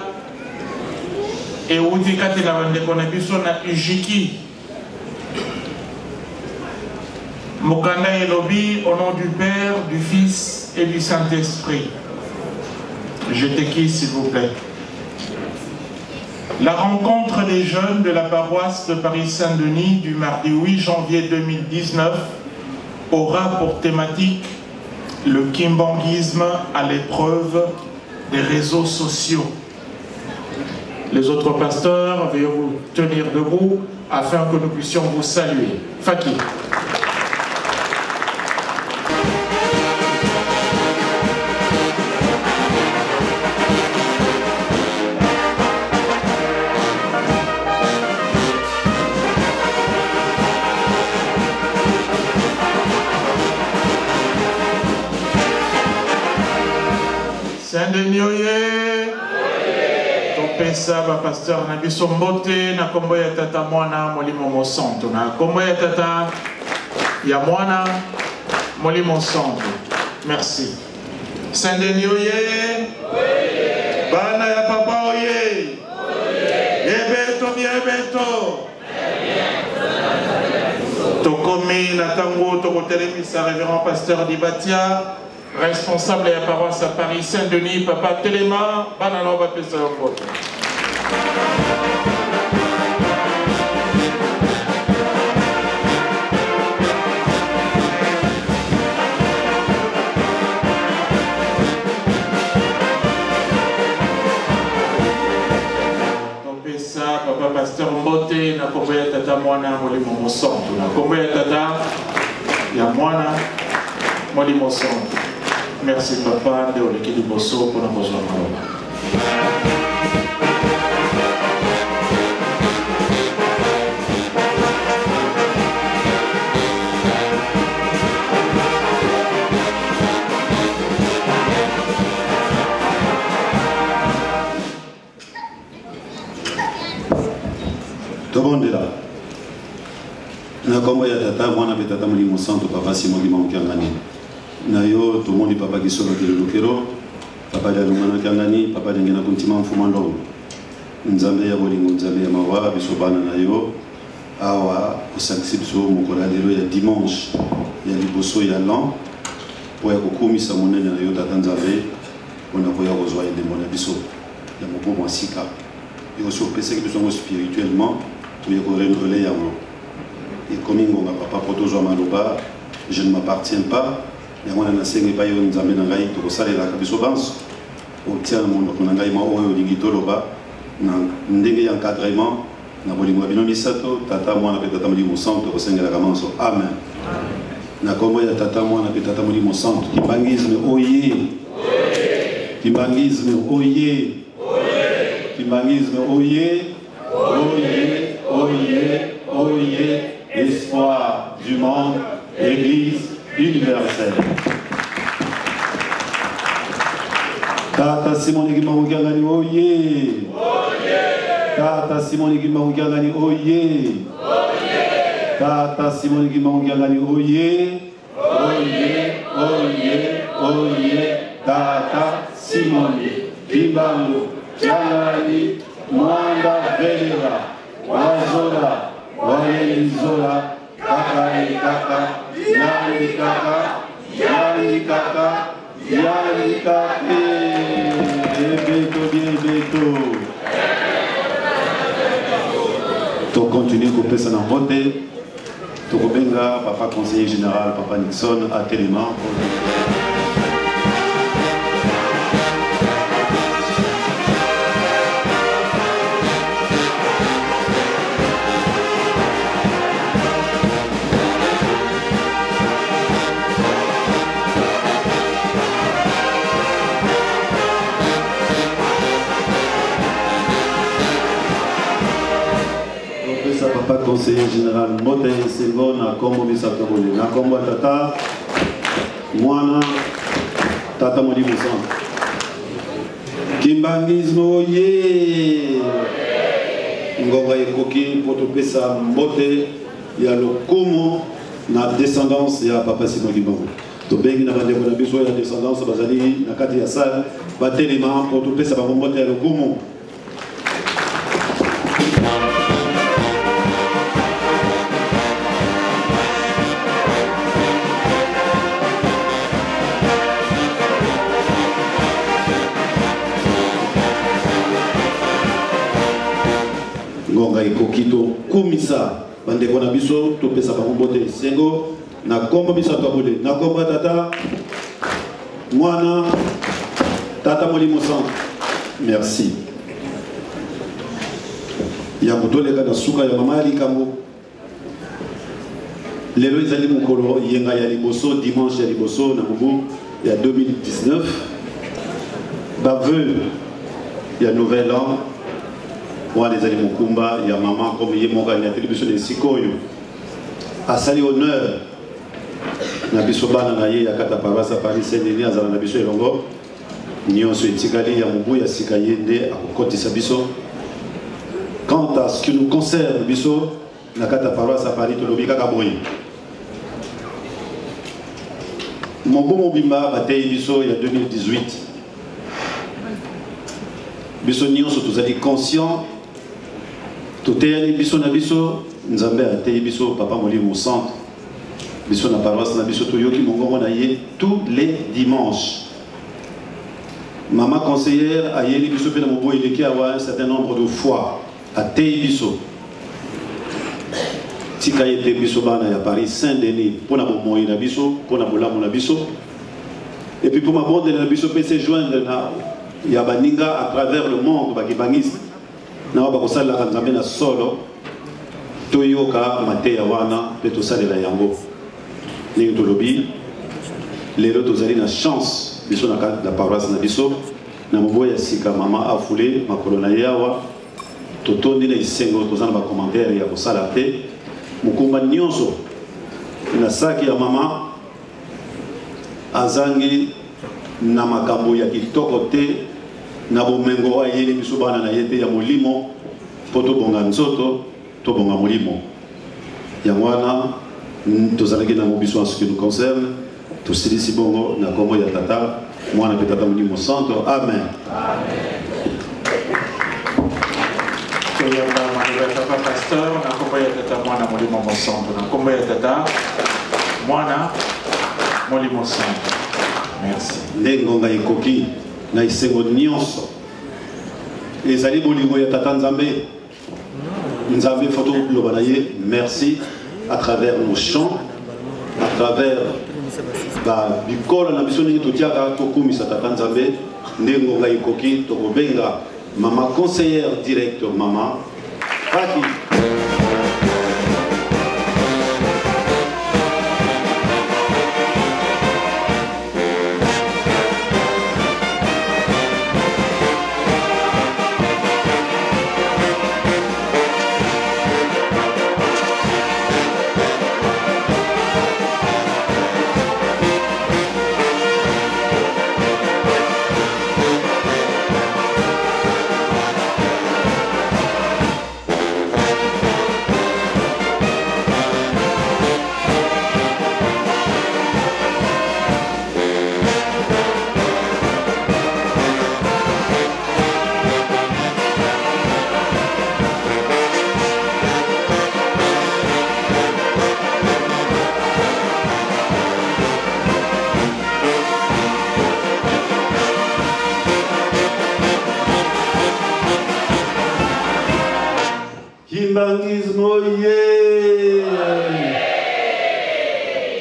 ewuti kati na bandeko na biso na Ujiki. Mokanda elobi au nom du Père, du Fils et du Saint-Esprit. Je t'écris s'il vous plaît. La rencontre des jeunes de la paroisse de Paris-Saint-Denis du mardi 8 janvier 2019 aura pour thématique le kimbanguisme à l'épreuve des réseaux sociaux. Les autres pasteurs, veuillez vous tenir debout afin que nous puissions vous saluer. Faki. Saint-Denis oye! Topesa ba pasteur na biso mbote na kombo ya tata mwana molimo mosantu na kombo ya tata ya mwana molimo santu. Merci. Saint-Denis oye! Bana ya papa oye! Ebeto biebeto! Tokomi na tango tokotelemisa révérend pasteur Dibatia Responsable ya paroisse ya Paris Saint-Denis, papa telema, bana na yo bapesa yo mbote. Topesa papa pasteur mbote na kombo ya tata mwana molimo mosantu na kombo ya tata ya mwana molimo santu. Merci papa nde oleki liboso mpona kozwa maloba. Tobondela na nkombo ya tata mwana mpe tata molimo santo papa simon kimbangu kiangani na yo tomoni papa kisolo kelelokelo papa dialungana kiangani papa diangenda kuntima mfuma ndongo nzambe ya bolingo nzambe ya mawa biso bana na yo awa osangisi biso mokolo ya lelo ya dimanche ya liboso ya l'an mpo ya kokumisa monene na yo tata nzambe mpo na koya kozwa elembo na biso ya mobu mwa sika. Yo osi opesaki biso yango spirituellement, toye ko renouveler yango. Ekomi ngonga papa mpo tozwa maloba, je ne m'appartiens pas, yango wana nasengi epai yo Nzambe na ngai, tokosalelaka biso banso, otia na monoko na ngai mwa oyo olingi toloba na ndenge ya encadrement na bolingo ya bino misato, Tata, Mwana mpe Tata Molimo Santu, tokosengelaka manso. Amen. Na kombo ya Tata, Mwana mpe Tata Molimo Santu, Kimbanguisme oye! Kimbanguisme oye! Kimbanguisme oye! Oye, oye, oye, espoir du monde, Église universelle. Tata Simon Kimbangu Kiangani oye! Tata Simoni Kimbangu Kiangani oye! Tata Simoni Kimbangu Kiangani oye! Oye, oye, oye! Tata Simoni Kimbangu Kiangani Mwanda Velela Wazola Walelizola kaka e kaka yani kaka yani kaka yani kaka ebeto biebeto. Tokontinue kopesa na mbote, tokobenga papa conseiller général, papa Nixon, atelema. Topesa papa conseiller général mbote esengo na nkombo misato boye, na nkombo ya Tata, Mwana, Tata Molimo Santo. Kimbangisme oye! Ngonga ekoki mpo topesa mbote ya lokumu na descendance ya papa Simon Kimbangu. Tobengi na bandeko na biso ya descendance bazali na kati ya salle batelema mpo topesa bango mbote ya lokumu. Ngonga ekoki tokumisa bandeko na biso, topesa bango mbote esengo na nkombo misato ya bole, na nkombo ya Tata, Mwana, Tata Molimo Santo. Merci ya kotoleka na suka ya mama ya likambo. Lelo ezali mokolo yenga ya liboso, dimanche ya liboso na mobu ya 2019, baveu ya nouvel an. Wana ezali mokumba ya mama, comme ye moko anyateli biso na esika oyo, asali honneur na biso bana na ye ya kata paroisse ya Paris Saint-Denis. Azala na biso elongo nyonso etikali ya mobu ya sika, ye nde akokotisa biso. Quant à ce qui nous concerne, biso na kati ya paroisse ya Paris, tolobi kaka boye: mobu mobimba bateyi biso ya 2018, biso nyonso tozali conscient, toteyani biso na biso, Nzambe ateyi biso, papa Molimo Centre. Biso na paroisse na biso toyoki mongongo na ye tous les dimanches. Mama conseillère ayeli biso mpe na mobu eleki awa un certain nombre de fois, ateyi biso. Tika ete biso bana ya Paris Saint Denis, mpo na bomoi na biso, mpo na bolamu na biso, et puis mpo mabondeli na biso mpe se joindre na ya baninga à travers le monde bakibangiste na oyo bakosalelaka Nzambe na solo, toyoka mateya wana mpe tosalela yango. Ndenge tolobi, lelo tozali na chance, biso na kati na paroisse na biso, na mobu ya sika, mama afule makolo na ye awa, totondi na esengo, toza na bacommentaire ya kosala te. Mokumba nyonso na saki ya mama, azangi na makambo ya kitoko te na bomengo oyo ayeli biso bana na ye te ya molimo, mpo tobonga nzoto, tobonga molimo. Yango wana tozalaki nango biso. En ce qui nous concerne, tosilisi bongo na kombo ya Tata, Mwana mpe Tata Molimo Santo. Amen. Toyamba maloba ya papa pasteur na nkombo ya Tata, Mwana, Molimo Mosanto. Na nkombo ya Tata, Mwana, Molimo Santo. Merci. Nde ngonga ekoki na esengo nyonso, ezali bolingo ya Tata Nzambe. Nzambe, faut toloba na ye merci à travers nos chants, à travers bikolo na biso, ndenge totiaka tokumisa Tata Nzambe. Nde ngonga ekoki, tokobenga mama conseillère direct, mama Paki.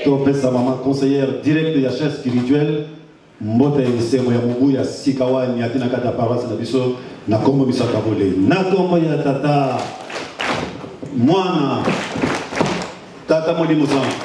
Topesa mama conseillère directe ya chef spirituel mbote ya esengo ya mobu ya sika wani ati na kati ya paroisse na biso na kombo misato ya bole na kombo ya tata mwana tata molimo santu.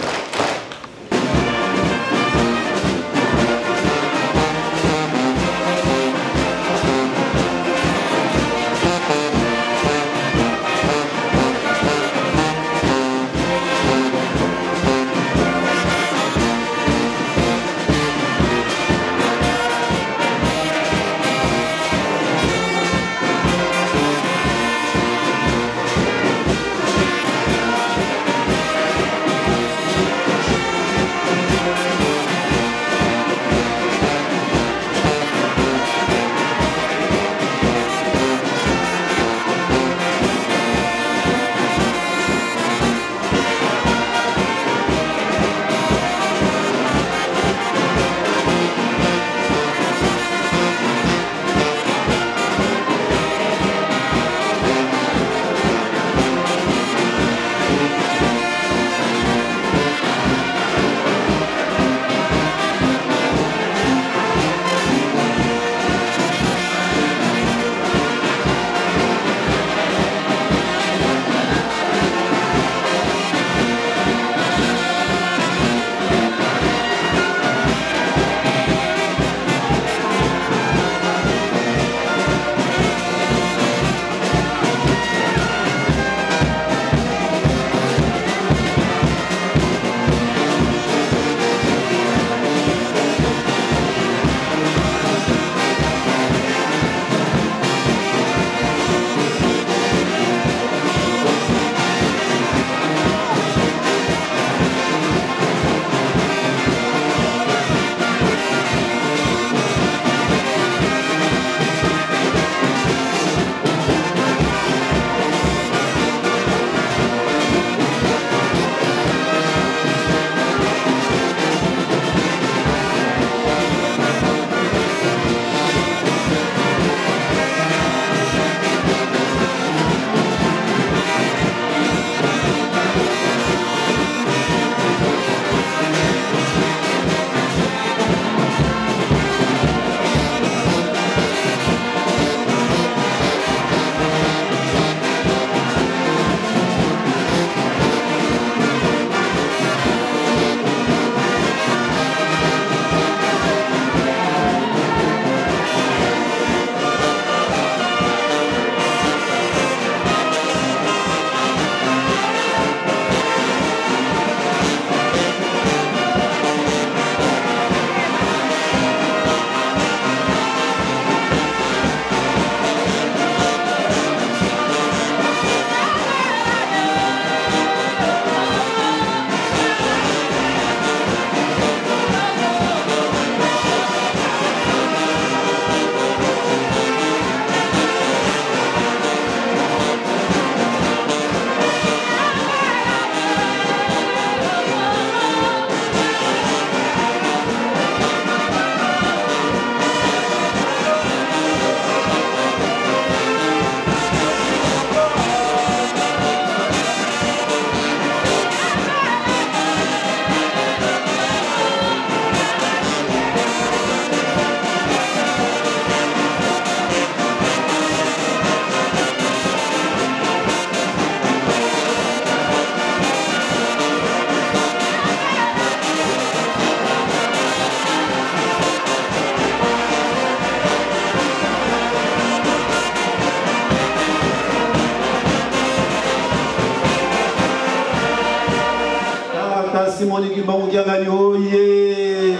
Tata Simoni Kimbangu Kiangani oye!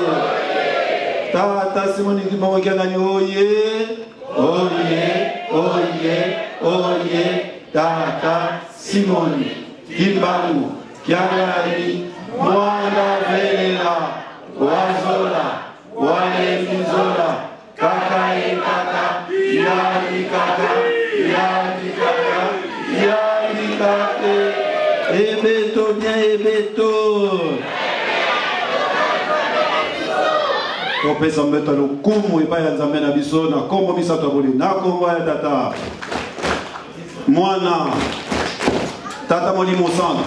Tata Simoni Kimbangu Kiangani oye! Oye! Oye! Oye! Tata Simoni Kimbangu Kiangani mwana velela wazola walenzola kaka e kaka yali kaka yali kaka yali kaka ebeto bien ebeto topesa mbeto ya lokumu epai ya nzambe na biso na nkombo misato ya boli na nkombo ya tata mwana tata molimo santu.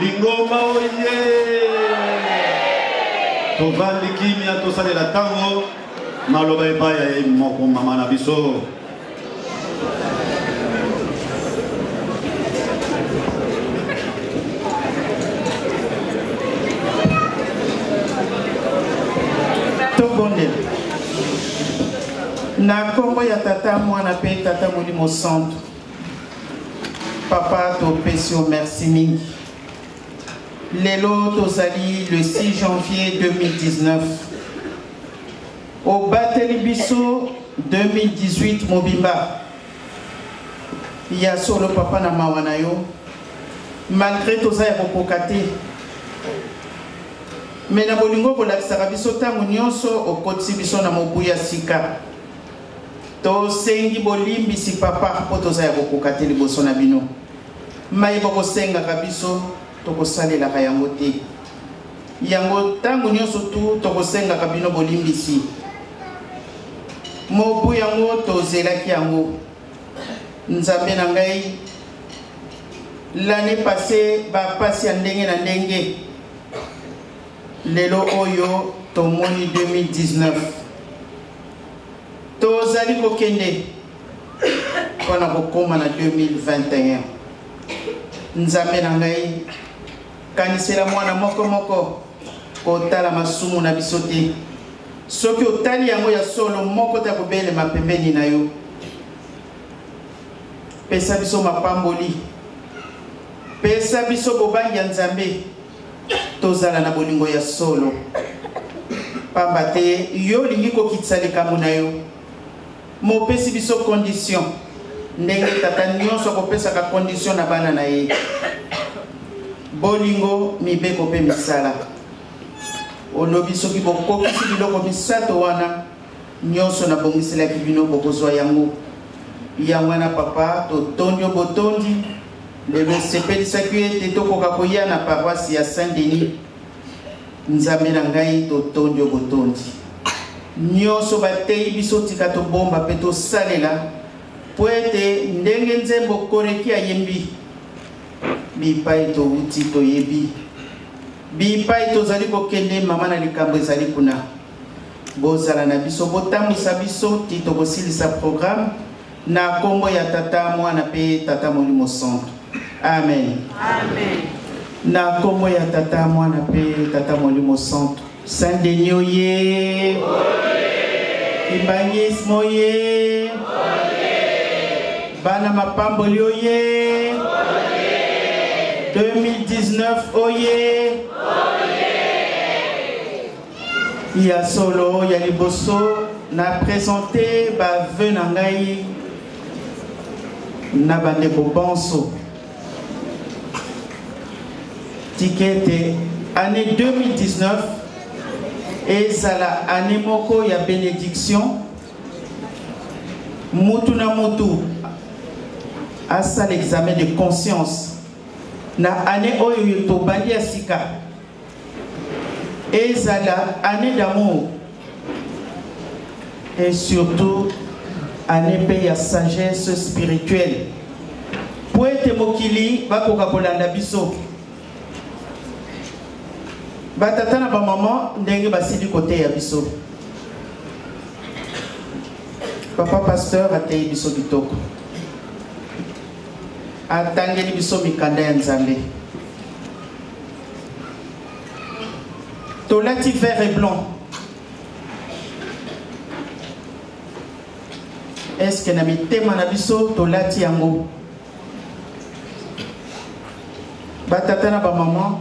Lingomba oye! Tovandi kimia tosalela ntango maloba epai ya ye moko mama na biso. Tobondela. Na nkombo ya Tata, Mwana mpe Tata Molimo Santu. Papa, topesi yo merci mingi. Lelo tozali le 6 janvier 2019. Obateli biso 2018 mobimba. Ya solo papa na mawa na yo. Malgré toza ya kokoka te. Mais na bolingo bolakisaka biso ntango nyonso okotisi biso na mobu ya sika. Tosengi bolimbisi papa mpo toza ya kokoka te liboso na bino. Maye bokosengaka biso tokosalelaka yango te. Yango ntango nyonso tu tokosengaka bino bolimbisi. Mobu yango tozelaki yango. Nzambe na ngai, l'année passée ba pasi ya ndenge na ndenge. Lelo oyo tomoni 2019. Tozali kokende mpo na kokoma na 2021. Nzambe na ngai, kanisela mwana moko moko, kotala masumu na biso te. Soki otali yango ya solo, moko te akobelema pembeni na yo. Pesa biso mapamboli, pesa biso bobangi ya Nzambe, tozala na bolingo ya solo. Pamba te yo olingi kokitisa likambo na yo. Mopesi biso condition ndenge tata nyonso akopesaka condition na bana na ye. Bolingo, mibeko mpe misala. Olobi soki bokokisi biloko misato wana nyonso nabongiselaki bino bokozwa yango. Yango wana papa, totondi yo botondi lelo esepelisaki yo ete tokoka koya na paroisse ya Saint-Denis. Nzambe na ngai, totondi yo botondi. Nyonso bateyi biso tika tobomba mpe tosalela mpo ete ndenge nzembo Koreki ayembi, bipai towuti toyebi, bipai tozali kokende, mama na likambo ezali kuna. Bozala na biso, botambwisa biso ti tokosilisa programme na kombo ya Tata, Mwana mpe Tata Molimo Santu. Amen. Amen. Na kombo ya Tata, Mwana mpe Tata Molimo Santu. Saint Denis oye. Kimbanguisme oye. Bana mapamboli oye. 2019 oye. Ya solo, ya liboso na presente ba vœux na ngai na bandeko banso. Tika ete année 2019 ezala année moko ya benediction, mutu na mutu asala examen de conscience na année oyo tobandi ya sika. Ezala année d'amour et surtout année mpe ya sagesse spirituelle mpo ete mokili bakoka kolanda biso. Batata na bamama ndenge basili koteya biso, papa pasteur ateyi biso kitoko, atangeli biso mikanda ya Nzambe. Tolati vert et blanc. Est-ce que na mitema na biso tolati yango? Batata na bamama,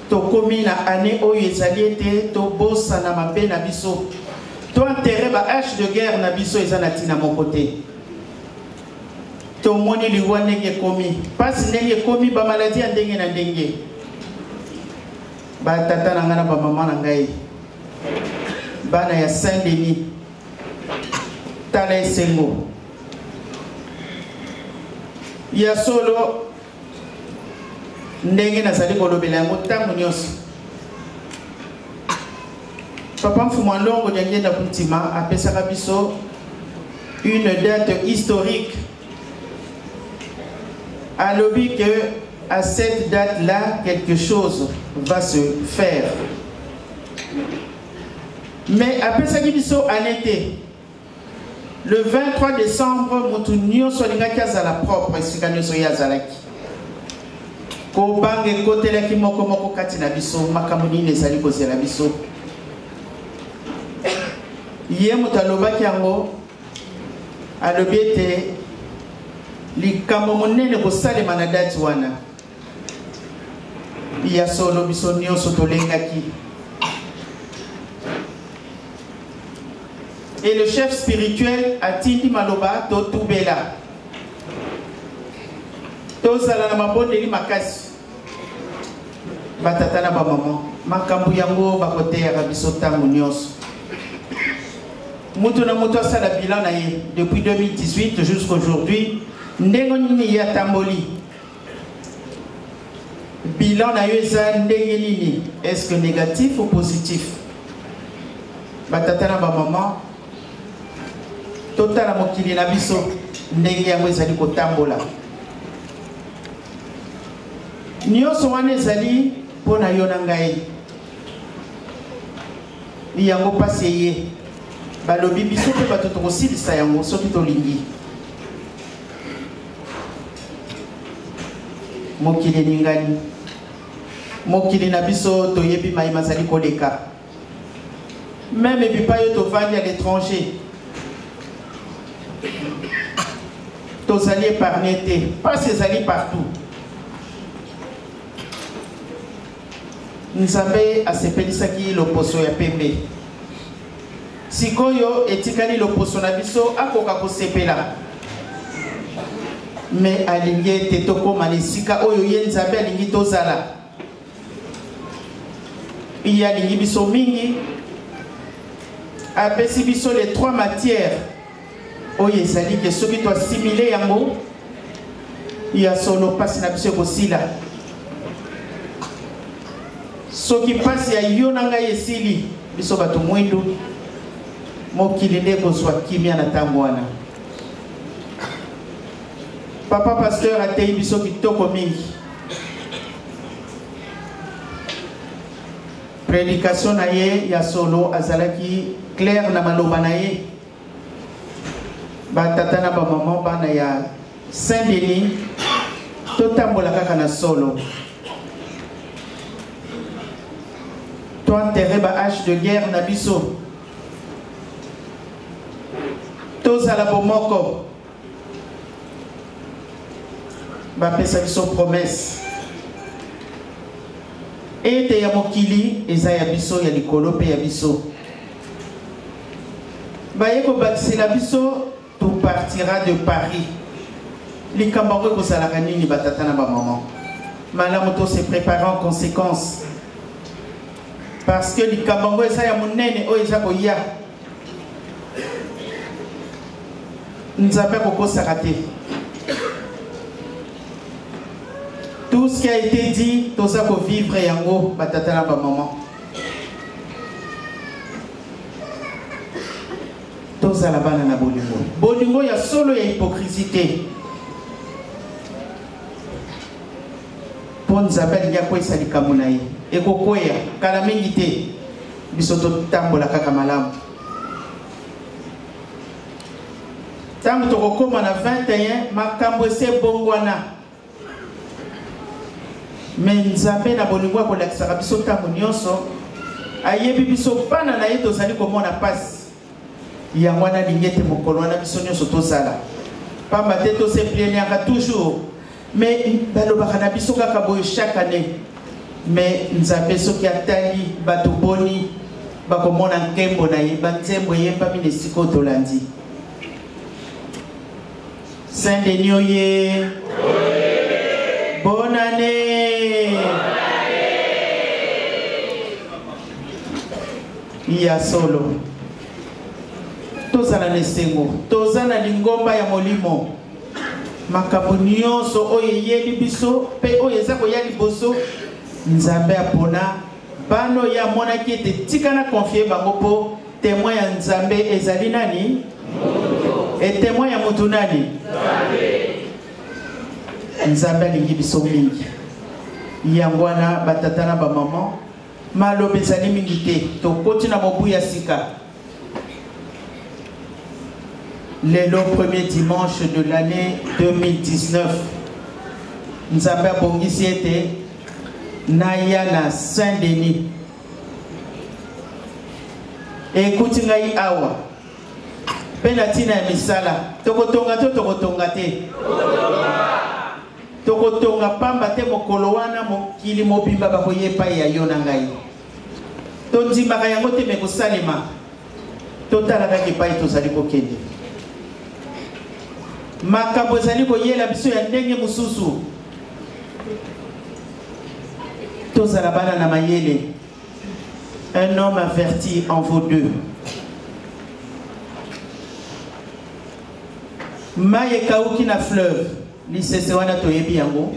tokomi na année oyo ezali ete tobosana mabe na biso, to enterre ba hache de guerre na biso eza na ntina moko te. Tomoni liwa ndenge ekomi, pasi ndenge ekomi, ba maladie ya ndenge na ndenge. Ba tata na ngai na ba mama na ngai, bana ya Saint Denis, tala esengo ya solo ndenge nazali kolobela yango ntango nyonso. Papa Mfumu Alongo Diangienda Kuntima apesaka biso une date historique. Alobi que à cette date-là, quelque chose va se faire. Mais apesaki biso année te. Le 23 décembre, moto nyonso alingaki azala propre esika nyonso ye azalaki. Kobanga ekotelaki moko moko kati na biso, makambo nini ezali kozela biso. Ye moto alobaki yango, alobi ete likambo monene kosalema na date wana. Ya solo, biso nyonso tolengaki. Et le chef spirituel atindi maloba totubela, tozala na mabondeli makasi. Batata na bamama, makambo yango bakoteyaka biso ntango nyonso. Moto na moto asala bilan na ye depuis 2018 jusqu'aujourd'hui, ndenge nini ye atamboli. Bilan na yo eza ndenge nini? Est-ce que négatif ou positif? Batata na bamama, totala mokili na biso ndenge yango ezali kotambola. Nyonso wana ezali mpo na yo na ngai. Yango mpasi eye balobi biso mpe bato tokosilisa yango soki tolingi. Mokili eningani, mokili na biso toyebi mai mazali koleka. Meme bipai oyo tovandi à l'étranger, tozali épargne te, mpasi ezali partout. Nzambe asepelisaki loposo ya pembe, sikoyo etikali loposo na biso akoka kosepela. Me alingi ete tokóma na esika oyo ye Nzambe alingi tozala. Ye alingi biso mingi, apesi biso les trois matières oyo ezali ke soki toasimile yango ya solo mpasi na biso ekosila. Soki mpasi ya yo na ngai esili, biso bato mwindu, mokili nde ekozwa kimia na ntango wana. Papa pasteur ateyi biso kitoko mingi. Prédication na ye ya solo azalaki claire na maloba na ye. Batata na bamama, bana ya Saint-Denis, totambola kaka na solo. Toenterre ba hache de guerre na biso. Tozala bomoko. Bapesa biso promesse ete ya mokili eza ya biso, ya likolo mpe ya biso. Baye kobakisela biso tu partira de Paris. Likambo yango ekozalaka nini, batata na bamama? Malamu to se préparer en conséquence, parce que likambo yango eza ya monene oyo eza koya. Nzambe akokosaka te. Tout ce qui a été dit, toza kovivre yango, batata na bamama. Tozala bana na bolingo, bolingo ya solo, ya hypocrisie te, mpo Nzambe alingi akweyisa likambo na ye, ekokweya kala mingi te. Biso totambola kaka malamu. Ntango tokokóma na 21, makambo esi ebongwana. Me Nzambe na bolingo akolakisaka biso ntango nyonso, ayebi biso bana na ye tozali komona mpasi. Yango wana alingi ete mokolo wana biso nyonso tozala, pamba te tosepleniaka toujours, me balobaka na biso kaka boye chaque année. Me Nzambe soki atali bato boni bakomona nkembo na ye. Banzembo eyembami na esika oyo tolandi. Saint Denis oye, bonne année. Ya solo, tozala na esengo, toza na lingomba ya molimo. Makambo nyonso oyo eyeli biso mpe oyo eza koya liboso, Nzambe apona bana oyo amonaki ete tika na confie bango, mpo témoin ya Nzambe ezali nani? E témoin ya motu nani? Nzambe alingi biso mingi. Yango wana batata na bamama, maloba ezali mingi te. Tokoti na mobu ya sika. Lelo premier dimanche de l'année 2019, Nzambe abongisi ete naya na Saint-Denis. Ekuti ngai awa mpe na ntina ya misala. Tokotonga to tokotonga te? Tokotonga, pamba te mokolo wana mokili mobimba bakoya epai ya yo na ngai. Tondimaka yango te, me kosalema. Totala kaka epai tozali kokende. Makambo ezali koyela biso ya ndenge mosusu. Tozala bana na mayele. Un homme averti en vaut deux. Mai ekauki na fleuve, lisese wana toyebi yango.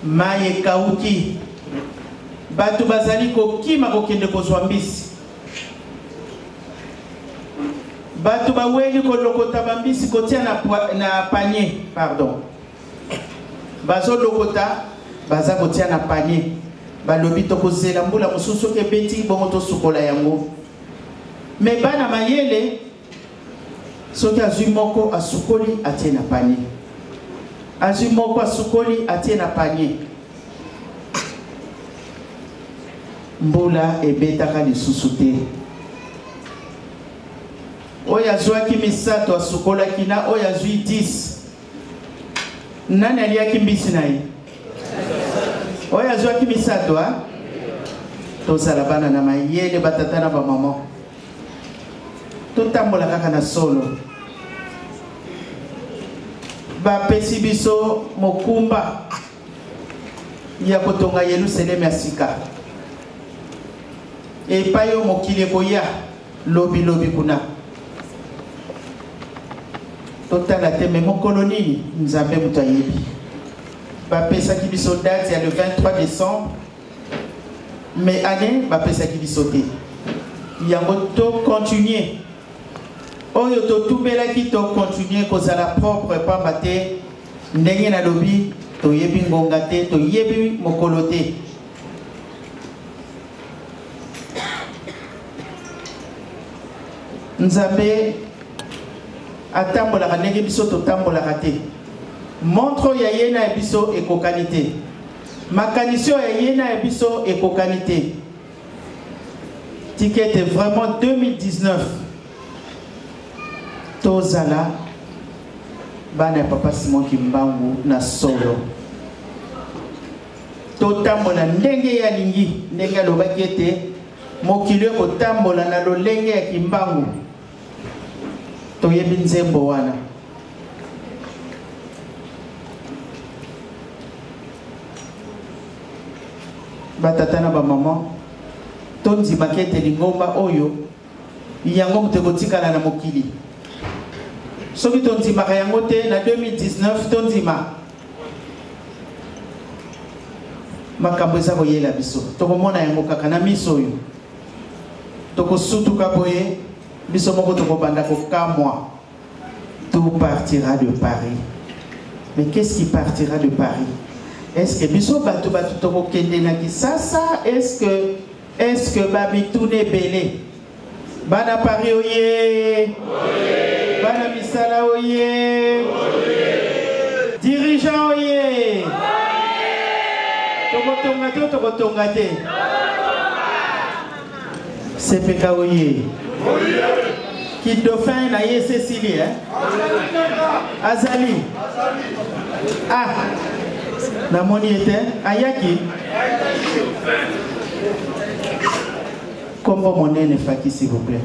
Mai ekauki, bato bazali kokima kokende kozwa mbisi. Bato baweli kolokota bambisi kotia na, na panier, pardon. Bazolokota, baza kotia na panier. Balobi tokozela mbula mosusu soki ebeti bongo tosukola yango. Me bana mayele soki azwi moko asukoli atie na panier, azwi moko asukoli atie na panier. Mbula ebetaka lisusu te. Oyo azwaki misato asukolaki na oyo azwi 10, nani aliaki mbisi na ye? Oyo azwaki misato. A tozala bana na mayele, batata na bamama, totambola kaka na solo. Bapesi biso mokumba ya kotonga Yelusaleme ya sika, epai oyo mokili ekoya lobilobi kuna. Totala te, me mokolo nini Nzambe moto ayebi. Bapesaki biso date ya le 23 décembre, mais année bapesaki biso te. Yango tocontinue oyo totumbelaki, tocontinue kozala propre, pamba te ndenge nalobi, toyebi ngonga te, toyebi mokolo te. Nzambe atambolaka ndenge biso totambolaka te. Montre oyo ya ye na ya biso ekokani te, makanisi oyo ya ye na ya biso ekokani te. Tika ete vraiment 2019 tozala bana ya Papa Simon Kimbangu na solo, totambola ndenge ye alingi, ndenge alobaki ete mokili ekotambola na lolenge ya Kimbangu. Toyebi nzembo wana. Batata na bamama, tondimaki ete lingomba oyo yango moto ekotikala na mokili. Soki tondimaka yango te na 2019, tondima makambo eza koyela biso, tokomona yango kaka na miso oyo. Tokosutuka boye, biso moko tokobanda kokamwa. Tout partira de Paris, mais qu'est-ce qui partira de Paris? Est-ce que biso bato bato tokokende na Kisasa? Est-ce que bamituna ebele? Bana Paris oye, bana misala oye, dirigeant oye, tokotonga te, tokotonga te. CPK oye, kidauphin na ye Cecilie, eh? Azali, ah, namoni ete ayaki. Kombo monene Faki, s'il vous plaît.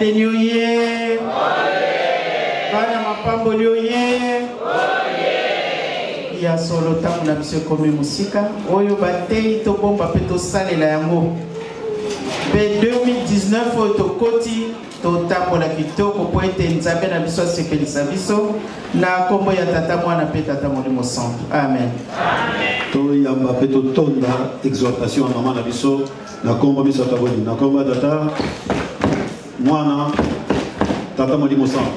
Saint-Denis oye! Bana mapamboli oye! Ya solo, ntango na biso ekomi mosika. Oyo bateyi, tobomba mpe tosalela yango. Mpe 2019 oyo tokoti, totambola kitoko mpo ete Nzambe na biso asepelisa biso. Na nkombo ya Tata, Mwana mpe Tata Molimo Santu, amen. Toyamba mpe totonda exhortation ya mama na biso na nkombo misato ya bolingo, na nkombo ya Tata, Mwana, Tata Molimo Santu.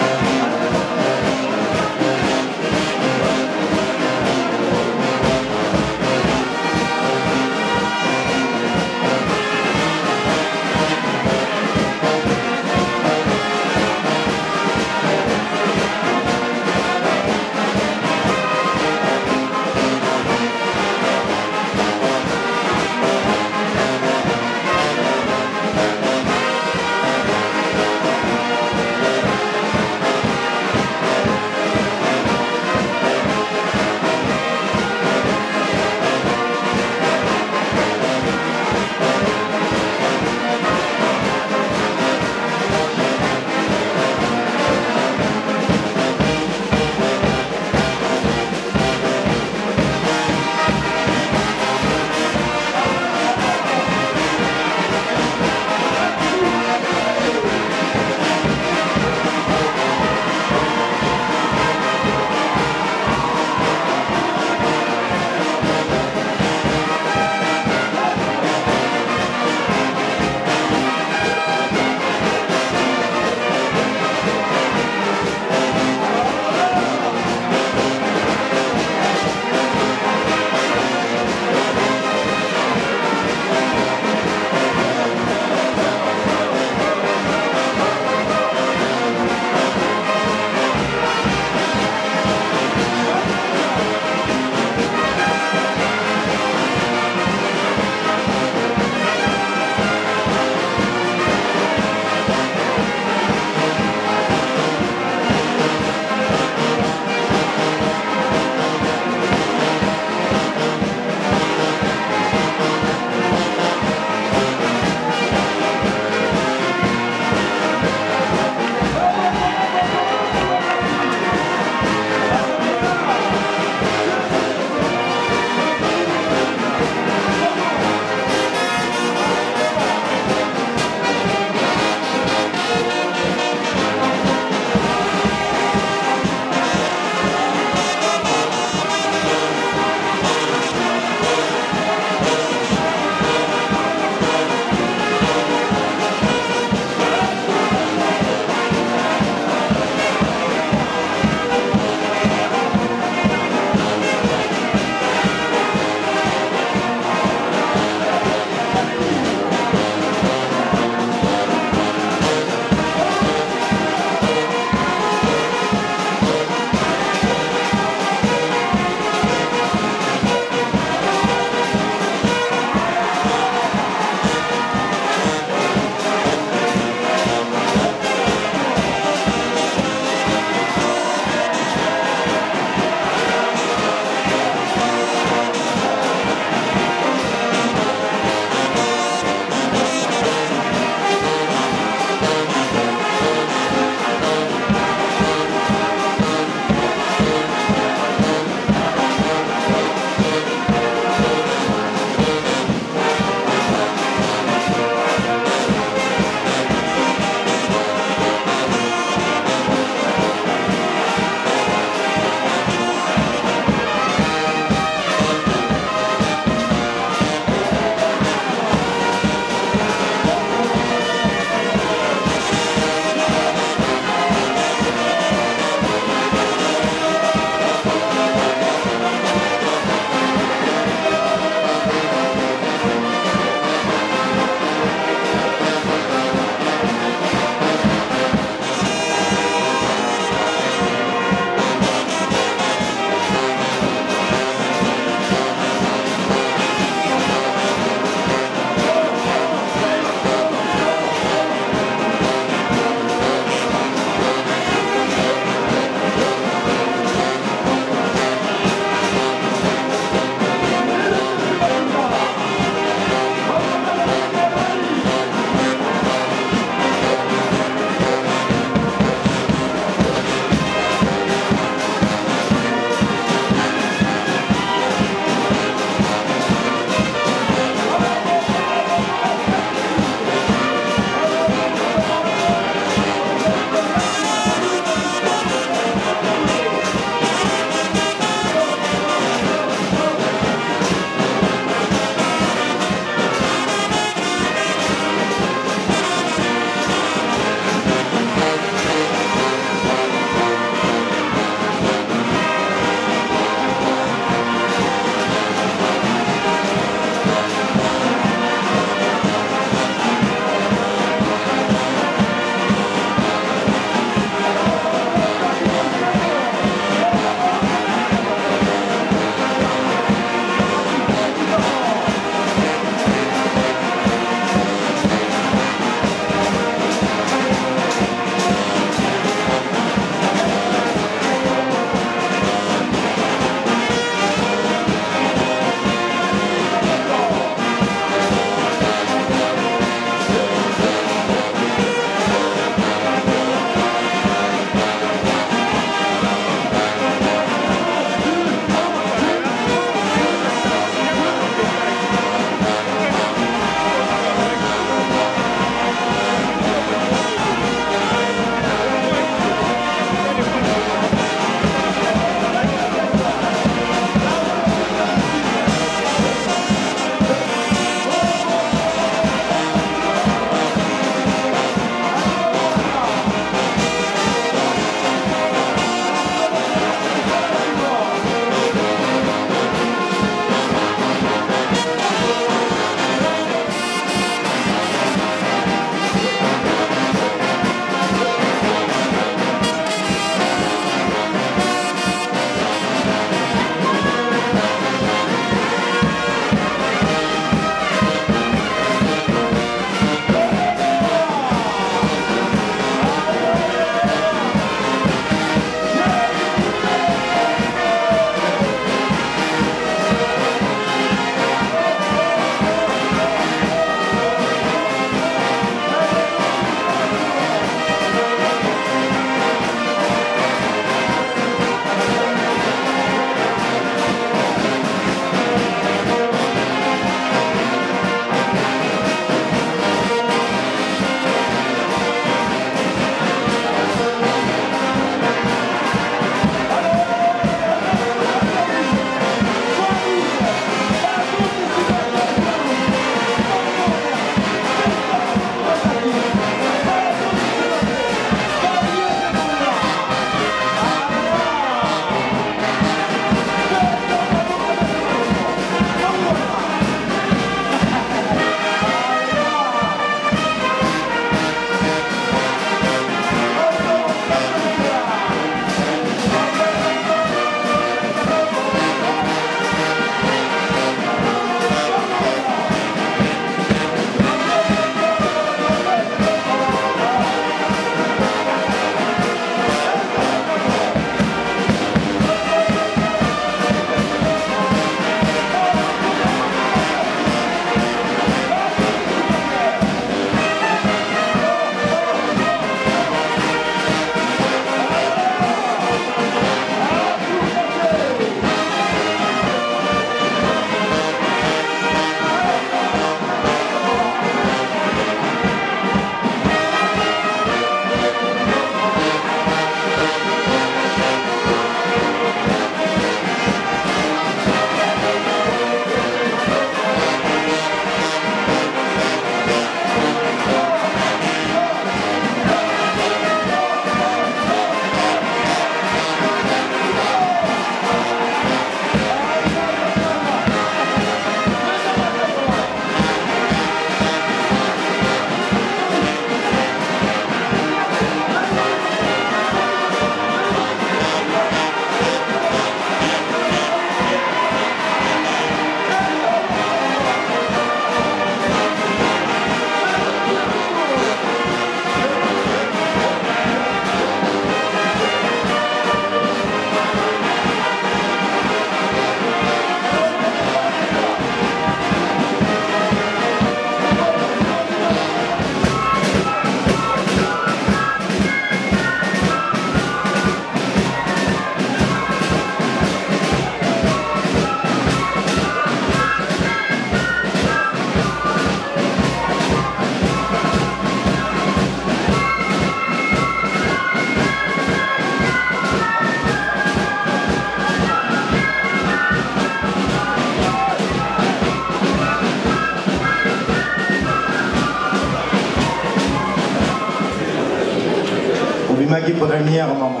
Tolekaki première mama.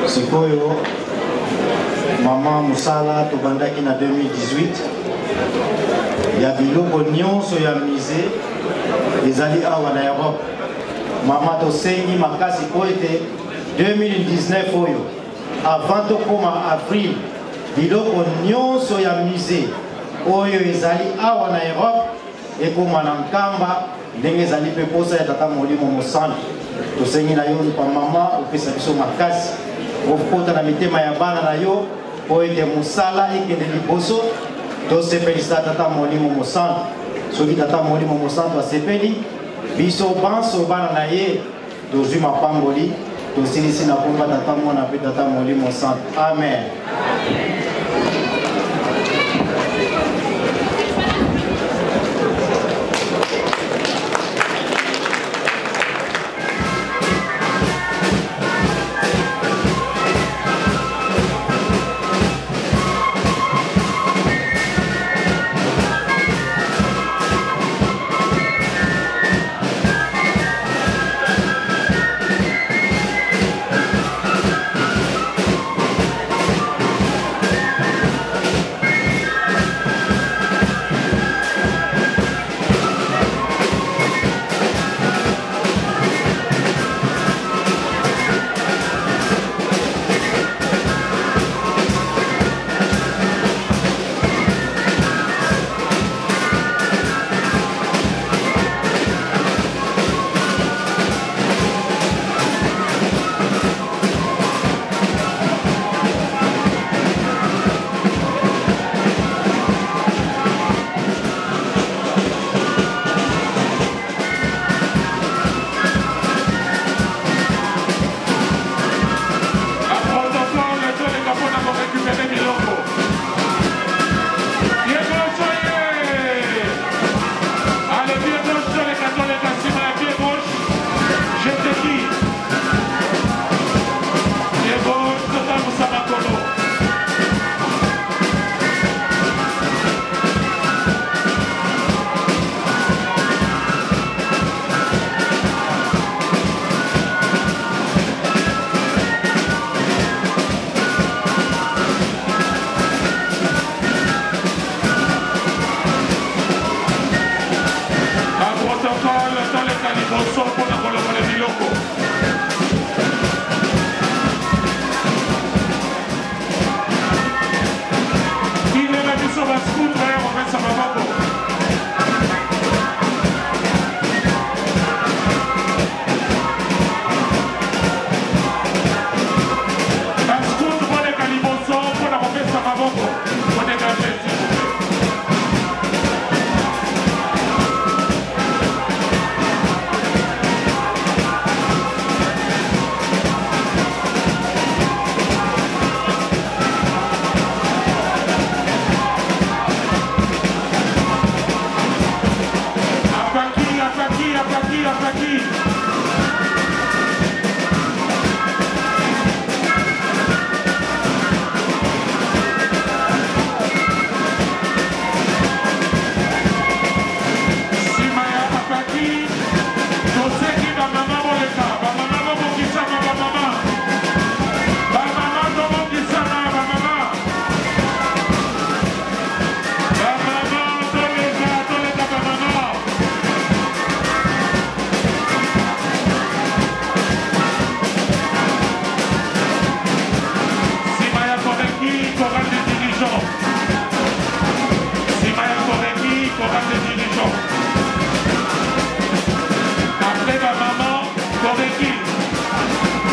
Sikoyo mama mosala tobandaki na 2018 ya biloko nyonso ya musée ezali awa na Europe. Mama tosengi makasi mpo ete 2019 oyo avant tokoma avril biloko nyonso ya musée oyo ezali awa na Europe ekoma na Nkamba ndenge ezali mpe posa ya Tata Molimo Mosantu. Tosengi na yo pa mama opesa biso makasi okota na mitema ya bana na yo mpo ete mosala ekende liboso, tosepelisa Tata Molimo Mosantu. Soki Tata Molimo Mosantu asepeli, biso banso bana na ye tozwi mapamboli. Tosilisi na komba Tata Mwana mpe Tata Molimo Santu. Amen.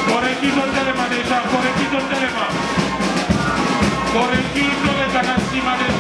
Koreki totelema deja, koreki totelema. Koreki toleka na nsima deja.